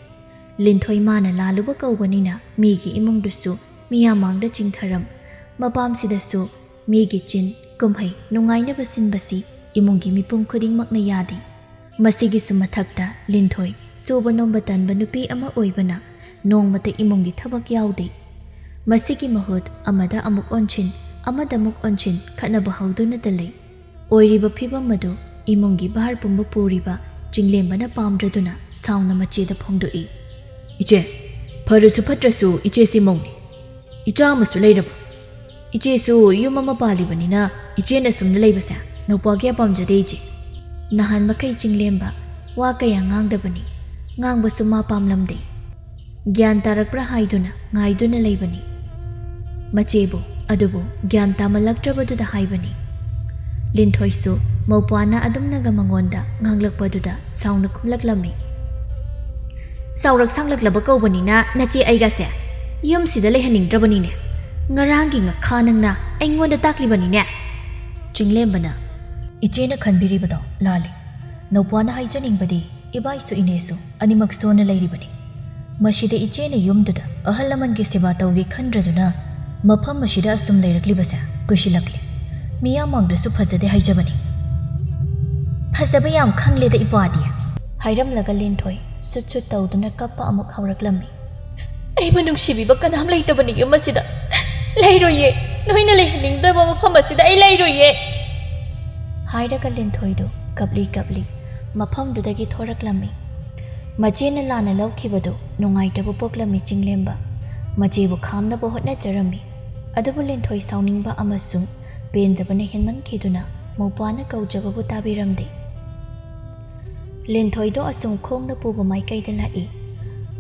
ꯂꯤꯟꯊꯣꯏ ꯃꯥꯅ ꯂꯥꯜꯂꯨꯕ ꯀꯧꯕꯅꯤꯅ ꯃꯤꯒꯤ ꯏꯃꯨꯡꯗꯨꯁꯨ ꯃꯤꯌꯥꯝ ꯃꯥꯡꯗ ꯆꯤꯡꯊꯔꯝ, ꯃꯄꯥꯝꯁꯤꯗꯁꯨ ꯃꯤꯒꯤ ꯆꯤꯟ ꯀꯨꯝꯍꯩ ꯅꯨꯡꯉꯥꯏꯅꯕ ꯁꯤꯟꯕꯁꯤ ꯏꯃꯨꯡꯒꯤ ꯃꯤꯄꯨꯝ ꯈꯨꯗꯤꯡꯃꯛꯅ ꯌꯥꯗꯦ꯫ ꯃꯁꯤꯒꯤꯁꯨ ꯃꯊꯛꯇ ꯂꯤꯟꯊꯣꯏ ꯁꯨꯕ ꯅꯣꯝꯕ ꯇꯟꯕ ꯅꯨꯄꯤ ꯑꯃ ꯑꯣꯏꯕꯅ ꯅꯣꯡꯃꯇ ꯏꯃꯨꯡꯒꯤ ꯊꯕꯛ ꯌꯥꯎꯗꯦ꯫ ꯃꯁꯤꯒꯤ ꯃꯍꯨꯠ ꯑꯃꯗ ꯑꯃꯨꯛ ꯑꯣꯟꯁꯤꯟ, ꯑꯃꯗ ꯑꯃꯨꯛ ꯑꯣꯟꯁꯤꯟ ꯈꯠꯅꯕ ꯍꯧꯗꯨꯅꯇ ꯂꯩ꯫ ꯑꯣꯏꯔꯤꯕ ꯐꯤꯕꯝ ꯑꯗꯨ ꯏꯃꯨꯡꯒꯤ ꯚꯥꯔ ꯄꯨꯝꯕ ꯄꯨꯔꯤꯕ ꯆꯤꯡꯂꯦꯝꯕꯅ ꯄꯥꯝꯗ꯭ꯔꯗꯨꯅ ꯁꯥꯎꯅ ꯃꯆꯦꯗ ꯐꯣꯡꯗꯣꯛꯏ꯫ "ꯏꯆꯦ, ꯐꯔꯁꯨ ꯐꯠꯇ꯭ꯔꯁꯨ ꯏꯆꯦꯁꯤ ꯃꯧꯅꯤ꯫ ꯏꯆꯥ ꯑꯃꯁꯨ ꯂꯩꯔꯕ꯫ ꯏꯆꯦꯁꯨ ꯌꯨꯝ ꯑꯃ ꯄꯥꯜꯂꯤꯕꯅꯤꯅ ꯏꯆꯦꯅ ꯁꯨꯝꯅ ꯂꯩꯕꯁꯦ ꯅꯧꯄꯥ ꯀꯌꯥ ꯄꯥꯝꯖꯗꯦ ꯏꯆꯦ꯫" ꯅꯍꯥꯟ ꯃꯈꯩ ꯆꯤꯡꯂꯦꯝꯕ ꯋꯥ ꯀꯌꯥ ꯉꯥꯡꯗꯕꯅꯤ, ꯉꯥꯡꯕꯁꯨ ꯃꯥ ꯄꯥꯝꯂꯝꯗꯦ꯫ ꯒ꯭ꯌꯥꯟ ꯇꯥꯔꯛꯄ꯭ꯔꯥ ꯍꯥꯏꯗꯨꯅ ꯉꯥꯏꯗꯨꯅ ꯂꯩꯕꯅꯤ꯫ ꯃꯆꯦꯕꯨ ꯑꯗꯨꯕꯨ ꯒ꯭ꯌꯥꯟ ꯇꯥꯃꯜꯂꯛꯇ꯭ꯔꯕꯗꯨꯗ ꯍꯥꯏꯕꯅꯤ꯫ ꯂꯤꯟꯊꯣꯏꯁꯨ ꯃꯧꯄ꯭ꯋꯥꯅ ꯑꯗꯨꯝꯅꯒ ꯃꯉꯣꯟꯗ ꯉꯥꯡꯂꯛꯄꯗꯨꯗ ꯁꯥꯎꯅ ꯈꯨꯝꯂꯛꯂꯝꯃꯤ꯫ "ꯆꯥꯎꯔꯛ ꯁꯥꯡꯂꯛꯂꯕ ꯀꯧꯕꯅꯤꯅ ꯅꯆꯦ ꯑꯩꯒꯁꯦ ꯌꯨꯝꯁꯤꯗ ꯂꯩꯍꯟꯅꯤꯡꯗ꯭ꯔꯕꯅꯤꯅꯦ꯫ ꯉꯔꯥꯡꯒꯤ ꯉꯈꯥ ꯅꯪꯅ ꯑꯩꯉꯣꯟꯗ ꯇꯥꯛꯂꯤꯕꯅꯤꯅꯦ꯫" ꯆꯤꯡꯂꯦꯝꯕꯅ, "ꯏꯆꯦꯅ ꯈꯟꯕꯤꯔꯤꯕꯗꯣ ꯂꯥꯜꯂꯤ꯫ ꯅꯧꯄ꯭ꯋꯥꯅ ꯍꯥꯏꯖꯅꯤꯡꯕꯗꯤ ꯏꯕꯥꯏꯁꯨ ꯏꯅꯦꯁꯨ ꯑꯅꯤꯃꯛ ꯁꯣꯟꯅ ꯂꯩꯔꯤꯕꯅꯤ꯫ ꯃꯁꯤꯗ ꯏꯆꯦꯅ ꯌꯨꯝꯗꯨꯗ ꯑꯍꯜ ꯂꯃꯟꯒꯤ ꯁꯦꯕꯥ ꯇꯧꯒꯦ ꯈꯟꯗ꯭ꯔꯗꯨꯅ ꯃꯐꯝ ꯑꯁꯤꯗ ꯑꯁꯨꯝ ꯂꯩꯔꯛꯂꯤꯕꯁꯦ ꯀꯨꯏꯁꯤꯜꯂꯛꯂꯦ꯫ ꯃꯤꯌꯥꯝ ꯃꯥꯡꯗꯁꯨ ꯐꯖꯗꯦ ꯍꯥꯏꯖꯕꯅꯤ꯫" "ꯐꯖꯕ ꯌꯥꯝ ꯈꯪꯂꯦꯗ ꯏꯄ꯭ꯋꯥꯗꯤ꯫" ꯍꯥꯏꯔꯝꯂꯒ ꯂꯤꯟꯊꯣꯏ ꯁꯨꯠ ꯁꯨꯠ ꯇꯧꯗꯨꯅ ꯀꯞꯄ ꯑꯃꯨꯛ ꯍꯧꯔꯛꯂꯝꯃꯤ꯫ "ꯑꯩꯕꯨ ꯅꯨꯡꯁꯤꯕꯤꯕ ꯀꯅꯥꯝ ꯂꯩꯇꯕꯅꯤ ꯌꯨꯝ ꯑꯁꯤꯗ꯫ ꯂꯩꯔꯣꯏꯌꯦ, ꯅꯣꯏꯅ ꯂꯩꯍꯟꯅꯤꯡꯗꯕ ꯃꯐꯝ ꯑꯁꯤꯗ ꯑꯩ ꯂꯩꯔꯣꯏꯌꯦ꯫" ꯍꯥꯏꯔꯒ ꯂꯤꯟꯊꯣꯏꯗꯨ ꯀꯞꯂꯤ ꯀꯞꯂꯤ ꯃꯐꯝꯗꯨꯗꯒꯤ ꯊꯣꯔꯛꯂꯝꯃꯤ꯫ ꯃꯆꯦꯅ ꯂꯥꯟꯅ ꯂꯧꯈꯤꯕꯗꯨ ꯅꯨꯡꯉꯥꯏꯇꯕ ꯄꯣꯛꯂꯝꯃꯤ ꯆꯤꯡꯂꯦꯝꯕ꯫ ꯃꯆꯦꯕꯨ ꯈꯥꯝꯅꯕ ꯍꯣꯠꯅꯖꯔꯝꯃꯤ꯫ ꯑꯗꯨꯕꯨ ꯂꯤꯟꯊꯣꯏ ꯁꯥꯎꯅꯤꯡꯕ ꯑꯃꯁꯨꯡ ꯄꯦꯟꯗꯕꯅ ꯍꯦꯟꯃꯟꯈꯤꯗꯨꯅ ꯃꯧꯄ꯭ꯋꯥꯅ ꯀꯧꯖꯕꯕꯨ ꯇꯥꯕꯤꯔꯝꯗꯦ꯫ ꯂꯤꯟꯊꯣꯏꯗꯣ ꯑꯁꯨꯝ ꯈꯣꯡꯅ ꯄꯨꯕ ꯃꯥꯏꯀꯩꯗ ꯂꯥꯛꯏ꯫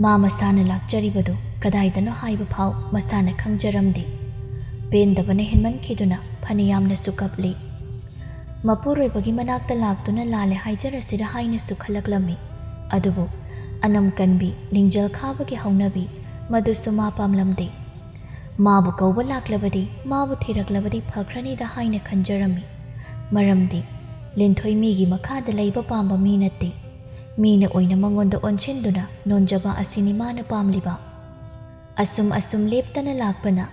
ꯃꯥ ꯃꯁꯥꯅ ꯂꯥꯛꯆꯔꯤꯕꯗꯨ ꯀꯗꯥꯏꯗꯅꯣ ꯍꯥꯏꯕ ꯐꯥꯎ ꯃꯁꯥꯅ ꯈꯪꯖꯔꯝꯗꯦ꯫ ꯄꯦꯟꯗꯕꯅ ꯍꯦꯟꯃꯟꯈꯤꯗꯨꯅ ꯐꯅꯌꯥꯝꯅꯁꯨ ꯀꯞꯂꯤ꯫ ꯃꯄꯨꯔꯣꯏꯕꯒꯤ ꯃꯅꯥꯛꯇ ꯂꯥꯛꯇꯨꯅ ꯂꯥꯜꯂꯦ ꯍꯥꯏꯖꯔꯁꯤꯔ ꯍꯥꯏꯅꯁꯨ ꯈꯜꯂꯛꯂꯝꯃꯤ꯫ ꯑꯗꯨꯕꯨ ꯑꯅꯝ ꯀꯟꯕꯤ, ꯂꯤꯡꯖꯦꯜ ꯈꯥꯕꯒꯤ ꯍꯧꯅꯕꯤ, ꯃꯗꯨꯁꯨ ꯃꯥ ꯄꯥꯝꯂꯝꯗꯦ꯫ ꯃꯥꯕꯨ ꯀꯧꯕ ꯂꯥꯛꯂꯕꯗꯤ, ꯃꯥꯕꯨ ꯊꯤꯔꯛꯂꯕꯗꯤ ꯐꯈ꯭ꯔꯅꯤꯗ ꯍꯥꯏꯅ ꯈꯟꯖꯔꯝꯃꯤ꯫ ꯃꯔꯝꯗꯤ ꯂꯤꯟꯊꯣꯏ ꯃꯤꯒꯤ ꯃꯈꯥꯗ ꯂꯩꯕ ꯄꯥꯝꯕ ꯃꯤ ꯅꯠꯇꯦ꯫ ꯃꯤꯅ ꯑꯣꯏꯅ ꯃꯉꯣꯟꯗ ꯑꯣꯟꯁꯤꯟꯗꯨꯅ ꯅꯣꯟꯖꯕ ꯑꯁꯤꯅꯤ ꯃꯥꯅ ꯄꯥꯝꯂꯤꯕ꯫ ꯑꯁꯨꯝ ꯑꯁꯨꯝ ꯂꯦꯞꯇꯅ ꯂꯥꯛꯄꯅ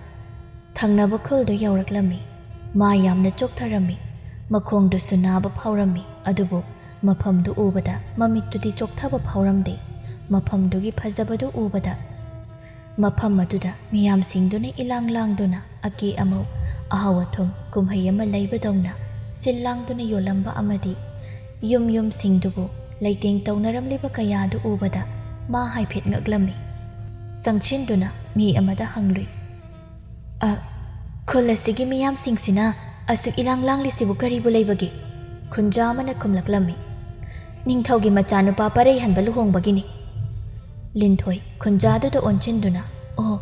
ꯊꯪꯅꯕ ꯈꯨꯜꯗꯨ ꯌꯧꯔꯛꯂꯝꯃꯤ꯫ ꯃꯥ ꯌꯥꯝꯅ ꯆꯣꯛꯊꯔꯝꯃꯤ꯫ ꯃꯈꯣꯡꯗꯨꯁꯨ ꯅꯥꯕ ꯐꯥꯎꯔꯝꯃꯤ꯫ ꯑꯗꯨꯕꯨ ꯃꯐꯝꯗꯨ ꯎꯕꯗ ꯃꯃꯤꯠꯇꯨꯗꯤ ꯆꯣꯛꯊꯕ ꯐꯥꯎꯔꯝꯗꯦ꯫ ꯃꯐꯝꯗꯨꯒꯤ ꯐꯖꯕꯗꯨ ꯎꯕꯗ ꯃꯐꯝ ꯑꯗꯨꯗ ꯃꯤꯌꯥꯝꯁꯤꯡꯗꯨꯅ ꯏꯂꯥꯡ ꯂꯥꯡꯗꯨꯅ ꯑꯀꯦ ꯑꯃꯧ, ꯑꯍꯥꯎ ꯑꯊꯨꯝ ꯀꯨꯝꯍꯩ ꯑꯃ ꯂꯩꯕꯗꯧꯅ ꯁꯤꯜ ꯂꯥꯡꯗꯨꯅ ꯌꯣꯜꯂꯝꯕ ꯑꯃꯗꯤ ꯌꯨꯝ ꯌꯨꯝꯁꯤꯡꯗꯨꯕꯨ ꯂꯩꯇꯦꯡ ꯇꯧꯅꯔꯝꯂꯤꯕ ꯀꯌꯥꯗꯨ ꯎꯕꯗ ꯃꯥ ꯍꯥꯏꯐꯦꯠ ꯉꯛꯂꯝꯃꯤ꯫ ꯆꯪꯁꯤꯟꯗꯨꯅ ꯃꯤ ꯑꯃꯗ ꯍꯪꯂꯨꯏ, "ꯑ, ꯈꯨꯜ ꯑꯁꯤꯒꯤ ꯃꯤꯌꯥꯝꯁꯤꯡꯁꯤꯅ ꯑꯁꯨꯛ ꯏꯂꯥꯡ ꯂꯥꯡꯂꯤꯁꯤꯕꯨ ꯀꯔꯤꯕꯨ ꯂꯩꯕꯒꯦ?" ꯈꯨꯟꯖꯥ ꯑꯃꯅ ꯈꯨꯝꯂꯛꯂꯝꯃꯤ, "ꯅꯤꯡꯊꯧꯒꯤ ꯃꯆꯥꯅꯨꯄꯥ ꯄꯔꯩꯍꯟꯕ ꯂꯨꯍꯣꯡꯕꯒꯤꯅꯤ꯫" ꯂꯤꯟꯊꯣꯏ ꯈꯨꯟꯖꯥꯗꯨꯗ ꯑꯣꯟꯁꯤꯟꯗꯨꯅ, "ꯑꯣ,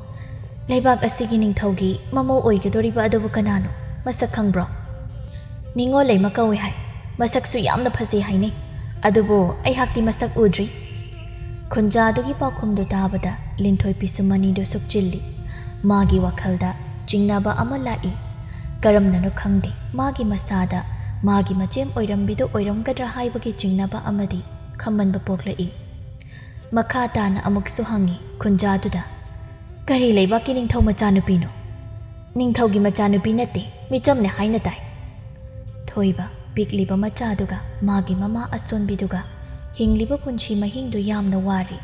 ꯂꯩꯕꯥꯛ ꯑꯁꯤꯒꯤ ꯅꯤꯡꯊꯧꯒꯤ ꯃꯃꯧ ꯑꯣꯏꯒꯗꯧꯔꯤꯕ ꯑꯗꯨꯕꯨ ꯀꯅꯥꯅꯣ? ꯃꯁꯛ ꯈꯪꯕ꯭ꯔꯣ?" "ꯅꯤꯉꯣꯜ ꯂꯩꯃ ꯀꯧꯏ ꯍꯥꯏ꯫ ꯃꯁꯛꯁꯨ ꯌꯥꯝꯅ ꯐꯖꯩ ꯍꯥꯏꯅꯩ꯫ ꯑꯗꯨꯕꯨ ꯑꯩꯍꯥꯛꯇꯤ ꯃꯁꯛ ꯎꯗ꯭ꯔꯤ꯫" ꯈꯨꯟꯖꯥꯗꯨꯒꯤ ꯄꯥꯎꯈꯨꯝꯗꯨ ꯇꯥꯕꯗ ꯂꯤꯟꯊꯣꯏ ꯄꯤꯁꯨꯝ ꯑꯅꯤꯗꯨ ꯁꯨꯛꯆꯤꯜꯂꯤ꯫ ꯃꯥꯒꯤ ꯋꯥꯈꯜꯗ ꯆꯤꯡꯅꯕ ꯑꯃ ꯂꯥꯛꯏ꯫ ꯀꯔꯝꯅꯅꯣ ꯈꯪꯗꯦ, ꯃꯥꯒꯤ ꯃꯁꯥꯗ ꯃꯥꯒꯤ ꯃꯆꯦꯝ ꯑꯣꯏꯔꯝꯕꯤꯗꯨ ꯑꯣꯏꯔꯝꯒꯗ꯭ꯔꯥ ꯍꯥꯏꯕꯒꯤ ꯆꯤꯡꯅꯕ ꯑꯃꯗꯤ ꯈꯝꯃꯟꯕ ꯄꯣꯛꯂꯛꯏ꯫ ꯃꯈꯥ ꯇꯥꯅ ꯑꯃꯨꯛꯁꯨ ꯍꯪꯉꯤ ꯈꯨꯟꯖꯥꯗꯨꯗ, "ꯀꯔꯤ ꯂꯩꯕꯥꯛꯀꯤ ꯅꯤꯡꯊꯧ ꯃꯆꯥꯅꯨꯄꯤꯅꯣ?" "ꯅꯤꯡꯊꯧꯒꯤ ꯃꯆꯥꯅꯨꯄꯤ ꯅꯠꯇꯦ, ꯃꯤꯆꯝꯅꯦ ꯍꯥꯏꯅ ꯇꯥꯏ꯫" ꯊꯣꯏꯕ ꯄꯤꯛꯂꯤꯕ ꯃꯆꯥꯗꯨꯒ ꯃꯥꯒꯤ ꯃꯃꯥ ꯑꯁꯣꯟꯕꯤꯗꯨꯒ ꯍꯤꯡꯂꯤꯕ ꯄꯨꯟꯁꯤ ꯃꯍꯤꯡꯗꯨ ꯌꯥꯝꯅ ꯋꯥꯔꯤ꯫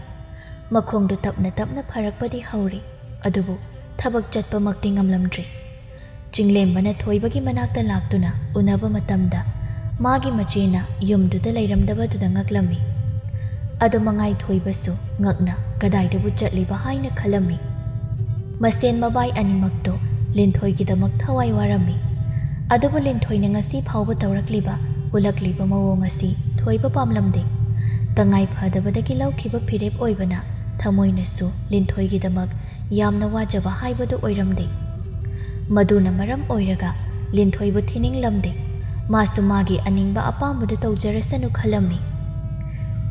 ꯃꯈꯣꯡꯗꯨ ꯇꯞꯅ ꯇꯞꯅ ꯐꯔꯛꯄꯗꯤ ꯍꯧꯔꯤ, ꯑꯗꯨꯕꯨ ꯊꯕꯛ ꯆꯠꯄꯃꯛꯇꯤ ꯉꯝꯂꯝꯗ꯭ꯔꯤ꯫ ꯆꯤꯡꯂꯦꯝꯕꯅ ꯊꯣꯏꯕꯒꯤ ꯃꯅꯥꯛꯇ ꯂꯥꯛꯇꯨꯅ ꯎꯅꯕ ꯃꯇꯝꯗ ꯃꯥꯒꯤ ꯃꯆꯦꯅ ꯌꯨꯝꯗꯨꯗ ꯂꯩꯔꯝꯗꯕꯗꯨꯗ ꯉꯛꯂꯝꯃꯤ꯫ ꯑꯗꯨ ꯃꯉꯥꯏ ꯊꯣꯏꯕꯁꯨ ꯉꯛꯅ ꯀꯗꯥꯏꯗꯕꯨ ꯆꯠꯂꯤꯕ ꯍꯥꯏꯅ ꯈꯜꯂꯝꯃꯤ꯫ ꯃꯁꯦꯟ ꯃꯕꯥꯏ ꯑꯅꯤꯃꯛꯇꯨ ꯂꯤꯟꯊꯣꯏꯒꯤꯗꯃꯛ ꯊꯋꯥꯏ ꯋꯥꯔꯝꯃꯤ꯫ ꯑꯗꯨꯕꯨ ꯂꯤꯟꯊꯣꯏꯅ ꯉꯁꯤ ꯐꯥꯎꯕ ꯇꯧꯔꯛꯂꯤꯕ, ꯎꯠꯂꯛꯂꯤꯕ ꯃꯑꯣꯡ ꯑꯁꯤ ꯊꯣꯏꯕ ꯄꯥꯝꯂꯝꯗꯦ꯫ ꯇꯉꯥꯏ ꯐꯗꯕꯗꯒꯤ ꯂꯧꯈꯤꯕ ꯐꯤꯔꯦꯞ ꯑꯣꯏꯕꯅ ꯊꯃꯣꯏꯅꯁꯨ ꯂꯤꯟꯊꯣꯏꯒꯤꯗꯃꯛ ꯌꯥꯝꯅ ꯋꯥꯖꯕ ꯍꯥꯏꯕꯗꯨ ꯑꯣꯏꯔꯝꯗꯦ꯫ ꯃꯗꯨꯅ ꯃꯔꯝ ꯑꯣꯏꯔꯒ ꯂꯤꯟꯊꯣꯏꯕꯨ ꯊꯤꯅꯤꯡꯂꯝꯗꯦ꯫ ꯃꯥꯁꯨ ꯃꯥꯒꯤ ꯑꯅꯤꯡꯕ ꯑꯄꯥꯝꯕꯗꯨ ꯇꯧꯖꯔꯁꯅꯨ ꯈꯜꯂꯝꯃꯤ꯫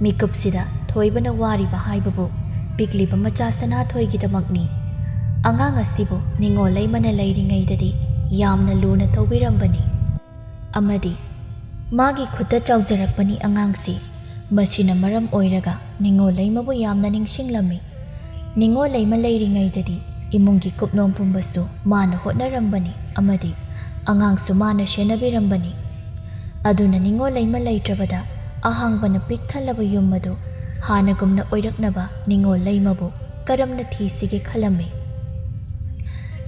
ꯃꯤꯀꯨꯞꯁꯤꯗ ꯊꯣꯏꯕꯅ ꯋꯥꯔꯤꯕ ꯍꯥꯏꯕꯕꯨ ꯄꯤꯛꯂꯤꯕ ꯃꯆꯥ ꯁꯅꯥꯊꯣꯏꯒꯤꯗꯃꯛꯅꯤ꯫ ꯑꯉꯥꯡ ꯑꯁꯤꯕꯨ ꯅꯤꯉꯣꯜ ꯂꯩꯃꯅ ꯂꯩꯔꯤꯉꯩꯗꯗꯤ ꯌꯥꯝꯅ ꯂꯨꯅ ꯇꯧꯕꯤꯔꯝꯕꯅꯤ꯫ ꯑꯃꯗꯤ ꯃꯥꯒꯤ ꯈꯨꯠꯇ ꯆꯥꯎꯖꯔꯛꯄꯅꯤ ꯑꯉꯥꯡꯁꯤ꯫ ꯃꯁꯤꯅ ꯃꯔꯝ ꯑꯣꯏꯔꯒ ꯅꯤꯉꯣꯜ ꯂꯩꯃꯕꯨ ꯌꯥꯝꯅ ꯅꯤꯡꯁꯤꯡꯂꯝꯃꯤ꯫ ꯅꯤꯉꯣꯜ ꯂꯩꯃ ꯂꯩꯔꯤꯉꯩꯗꯗꯤ ꯏꯃꯨꯡꯒꯤ ꯀꯨꯞꯅꯣꯝ ꯄꯨꯝꯕꯁꯨ ꯃꯥꯅ ꯍꯣꯠꯅꯔꯝꯕꯅꯤ ꯑꯃꯗꯤ ꯑꯉꯥꯡꯁꯨ ꯃꯥꯅ ꯁꯦꯟꯅꯕꯤꯔꯝꯕꯅꯤ꯫ ꯑꯗꯨꯅ ꯅꯤꯉꯣꯜ ꯂꯩꯃ ꯂꯩꯇ꯭ꯔꯕꯗ ꯑꯍꯥꯡꯕꯅ ꯄꯤꯛ ꯊꯜꯂꯕ ꯌꯨꯝ ꯑꯗꯨ ꯍꯥꯟꯅꯒꯨꯝꯅ ꯑꯣꯏꯔꯛꯅꯕ ꯅꯤꯉꯣꯜ ꯂꯩꯃꯕꯨ ꯀꯔꯝꯅ ꯊꯤꯁꯤꯒꯦ ꯈꯜꯂꯝꯃꯤ꯫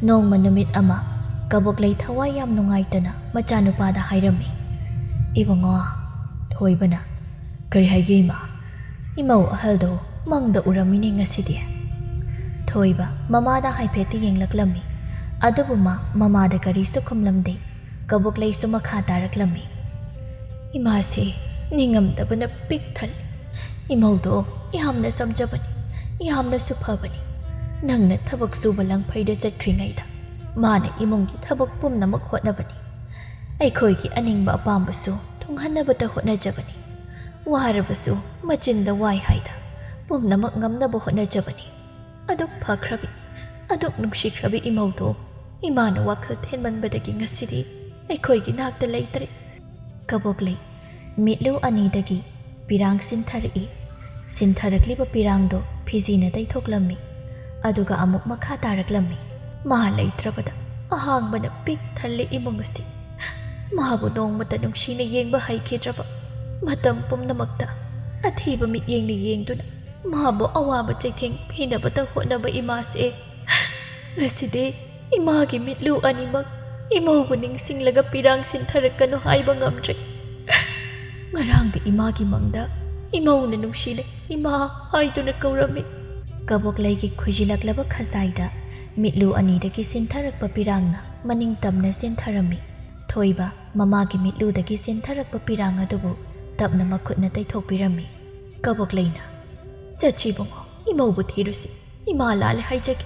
ꯅꯣꯡꯃ ꯅꯨꯃꯤꯠ ꯑꯃ ꯀꯕꯣꯛꯂꯩ ꯊꯋꯥꯏ ꯌꯥꯝ ꯅꯨꯡꯉꯥꯏꯇꯅ ꯃꯆꯥꯅꯨꯄꯥꯗ ꯍꯥꯏꯔꯝꯃꯤ, "ꯏꯕꯨꯡꯉꯣ, ꯊꯣꯏꯕꯅ ꯀꯔꯤ ꯍꯥꯏꯒꯦ ꯏꯃꯥ? ꯏꯃꯧ ꯑꯍꯜꯗꯣ ꯃꯪꯗ ꯎꯔꯝꯃꯤꯅꯦ ꯉꯁꯤꯗꯤ꯫" ꯊꯣꯏꯕ ꯃꯃꯥꯗ ꯍꯥꯏꯐꯦꯠꯇꯤ ꯌꯦꯡꯂꯛꯂꯝꯃꯤ꯫ ꯑꯗꯨꯕꯨ ꯃꯥ ꯃꯃꯥꯗ ꯀꯔꯤꯁꯨ ꯈꯨꯝꯂꯝꯗꯦ꯫ ꯀꯕꯣꯛꯂꯩꯁꯨ ꯃꯈꯥ ꯇꯥꯔꯛꯂꯝꯃꯤ, "ꯏꯃꯥꯁꯦ ꯅꯤꯡꯉꯝꯗꯕꯅ ꯄꯤꯛ ꯊꯜꯂꯤ꯫ ꯏꯃꯧꯗꯣ ꯌꯥꯝꯅ ꯆꯝꯖꯕꯅꯤ, ꯌꯥꯝꯅꯁꯨ ꯐꯕꯅꯤ꯫ ꯅꯪꯅ ꯊꯕꯛ ꯁꯨꯕ ꯂꯪꯐꯩꯗ ꯆꯠꯈ꯭ꯔꯤꯉꯩꯗ ꯃꯥꯅ ꯏꯃꯨꯡꯒꯤ ꯊꯕꯛ ꯄꯨꯝꯅꯃꯛ ꯍꯣꯠꯅꯕꯅꯤ꯫ ꯑꯩꯈꯣꯏꯒꯤ ꯑꯅꯤꯡꯕ ꯑꯄꯥꯝꯕꯁꯨ ꯊꯨꯡꯍꯟꯅꯕꯇ ꯍꯣꯠꯅꯖꯕꯅꯤ꯫ ꯋꯥꯔꯕꯁꯨ ꯃꯆꯤꯟꯗ ꯋꯥꯏ ꯍꯥꯏꯗ ꯄꯨꯝꯅꯃꯛ ꯉꯝꯅꯕ ꯍꯣꯠꯅꯖꯕꯅꯤ꯫ ꯑꯗꯨꯛ ꯐꯈ꯭ꯔꯕꯤ, ꯑꯗꯨꯛ ꯅꯨꯡꯁꯤꯈ꯭ꯔꯕꯤ ꯏꯃꯧꯗꯣ ꯏꯃꯥꯅ ꯋꯥꯈꯜ ꯊꯦꯟꯃꯟꯕꯗꯒꯤ ꯉꯁꯤꯗꯤ ꯑꯩꯈꯣꯏꯒꯤ ꯅꯥꯛꯇ ꯂꯩꯇ꯭ꯔꯦ꯫" ꯀꯕꯣꯛꯂꯩ ꯃꯤꯠꯂꯨ ꯑꯅꯤꯗꯒꯤ ꯄꯤꯔꯥꯡ ꯁꯤꯟꯊꯔꯛꯏ꯫ ꯁꯤꯟꯊꯔꯛꯂꯤꯕ ꯄꯤꯔꯥꯡꯗꯣ ꯐꯤꯖꯤꯅ ꯇꯩꯊꯣꯛꯂꯝꯃꯤ꯫ ꯑꯗꯨꯒ ꯑꯃꯨꯛ ꯃꯈꯥ ꯇꯥꯔꯛꯂꯝꯃꯤ, "ꯃꯥ ꯂꯩꯇ꯭ꯔꯕꯗ ꯑꯍꯥꯡꯕꯅ ꯄꯤꯛ ꯊꯜꯂꯤ ꯏꯃꯨꯡ ꯑꯁꯤ꯫ ꯃꯥꯕꯨ ꯅꯣꯡꯃꯇ ꯅꯨꯡꯁꯤꯅ ꯌꯦꯡꯕ ꯍꯩꯈꯤꯗ꯭ꯔꯕ, ꯃꯇꯝ ꯄꯨꯝꯅꯃꯛꯇ ꯑꯊꯤꯕ ꯃꯤꯠꯌꯦꯡꯅ ꯌꯦꯡꯗꯨꯅ ꯃꯥꯕꯨ ꯑꯋꯥꯕ ꯆꯩꯊꯦꯡ ꯄꯤꯅꯕꯇ ꯍꯣꯠꯅꯕ ꯏꯃꯥꯁꯦ꯫ ꯉꯁꯤꯗꯤ ꯏꯃꯥꯒꯤ ꯃꯤꯠꯂꯨ ꯑꯅꯤꯃꯛ ꯏꯃꯧꯕꯨ ꯅꯤꯡꯁꯤꯡꯂꯒ ꯄꯤꯔꯥꯡ ꯁꯤꯟꯊꯔꯛꯀꯅꯨ ꯍꯥꯏꯕ ꯉꯝꯗ꯭ꯔꯦ꯫ ꯉꯔꯥꯡꯗꯤ ꯏꯃꯥꯒꯤ ꯃꯪꯗ ꯏꯃꯧꯅ ꯅꯨꯡꯁꯤꯅ ꯏꯃꯥ ꯍꯥꯏꯗꯨꯅ ꯀꯧꯔꯝꯃꯤ꯫" ꯀꯕꯣꯛꯂꯩꯒꯤ ꯈꯨꯏꯖꯤꯜꯂꯛꯂꯕ ꯈꯖꯥꯏꯗ ꯃꯤꯠꯂꯨ ꯑꯅꯤꯗꯒꯤ ꯁꯤꯟꯊꯔꯛꯄ ꯄꯤꯔꯥꯡꯅ ꯃꯅꯤꯡ ꯇꯝꯅ ꯆꯦꯟꯊꯔꯝꯃꯤ꯫ ꯊꯣꯏꯕ ꯃꯃꯥꯒꯤ ꯃꯤꯠꯂꯨꯗꯒꯤ ꯆꯦꯟꯊꯔꯛꯄ ꯄꯤꯔꯥꯡ ꯑꯗꯨꯕꯨ ꯇꯞꯅ ꯃꯈꯨꯠꯅ ꯇꯩꯊꯣꯛꯄꯤꯔꯝꯃꯤ꯫ ꯀꯕꯣꯛꯂꯩꯅ, "ꯆꯠꯁꯤ ꯏꯕꯨꯡꯉꯣ, ꯏꯃꯧꯕꯨ ꯊꯤꯔꯨꯁꯤ꯫ ꯏꯃꯥ ꯂꯥꯜꯂꯦ ꯍꯥꯏꯖꯒꯦ꯫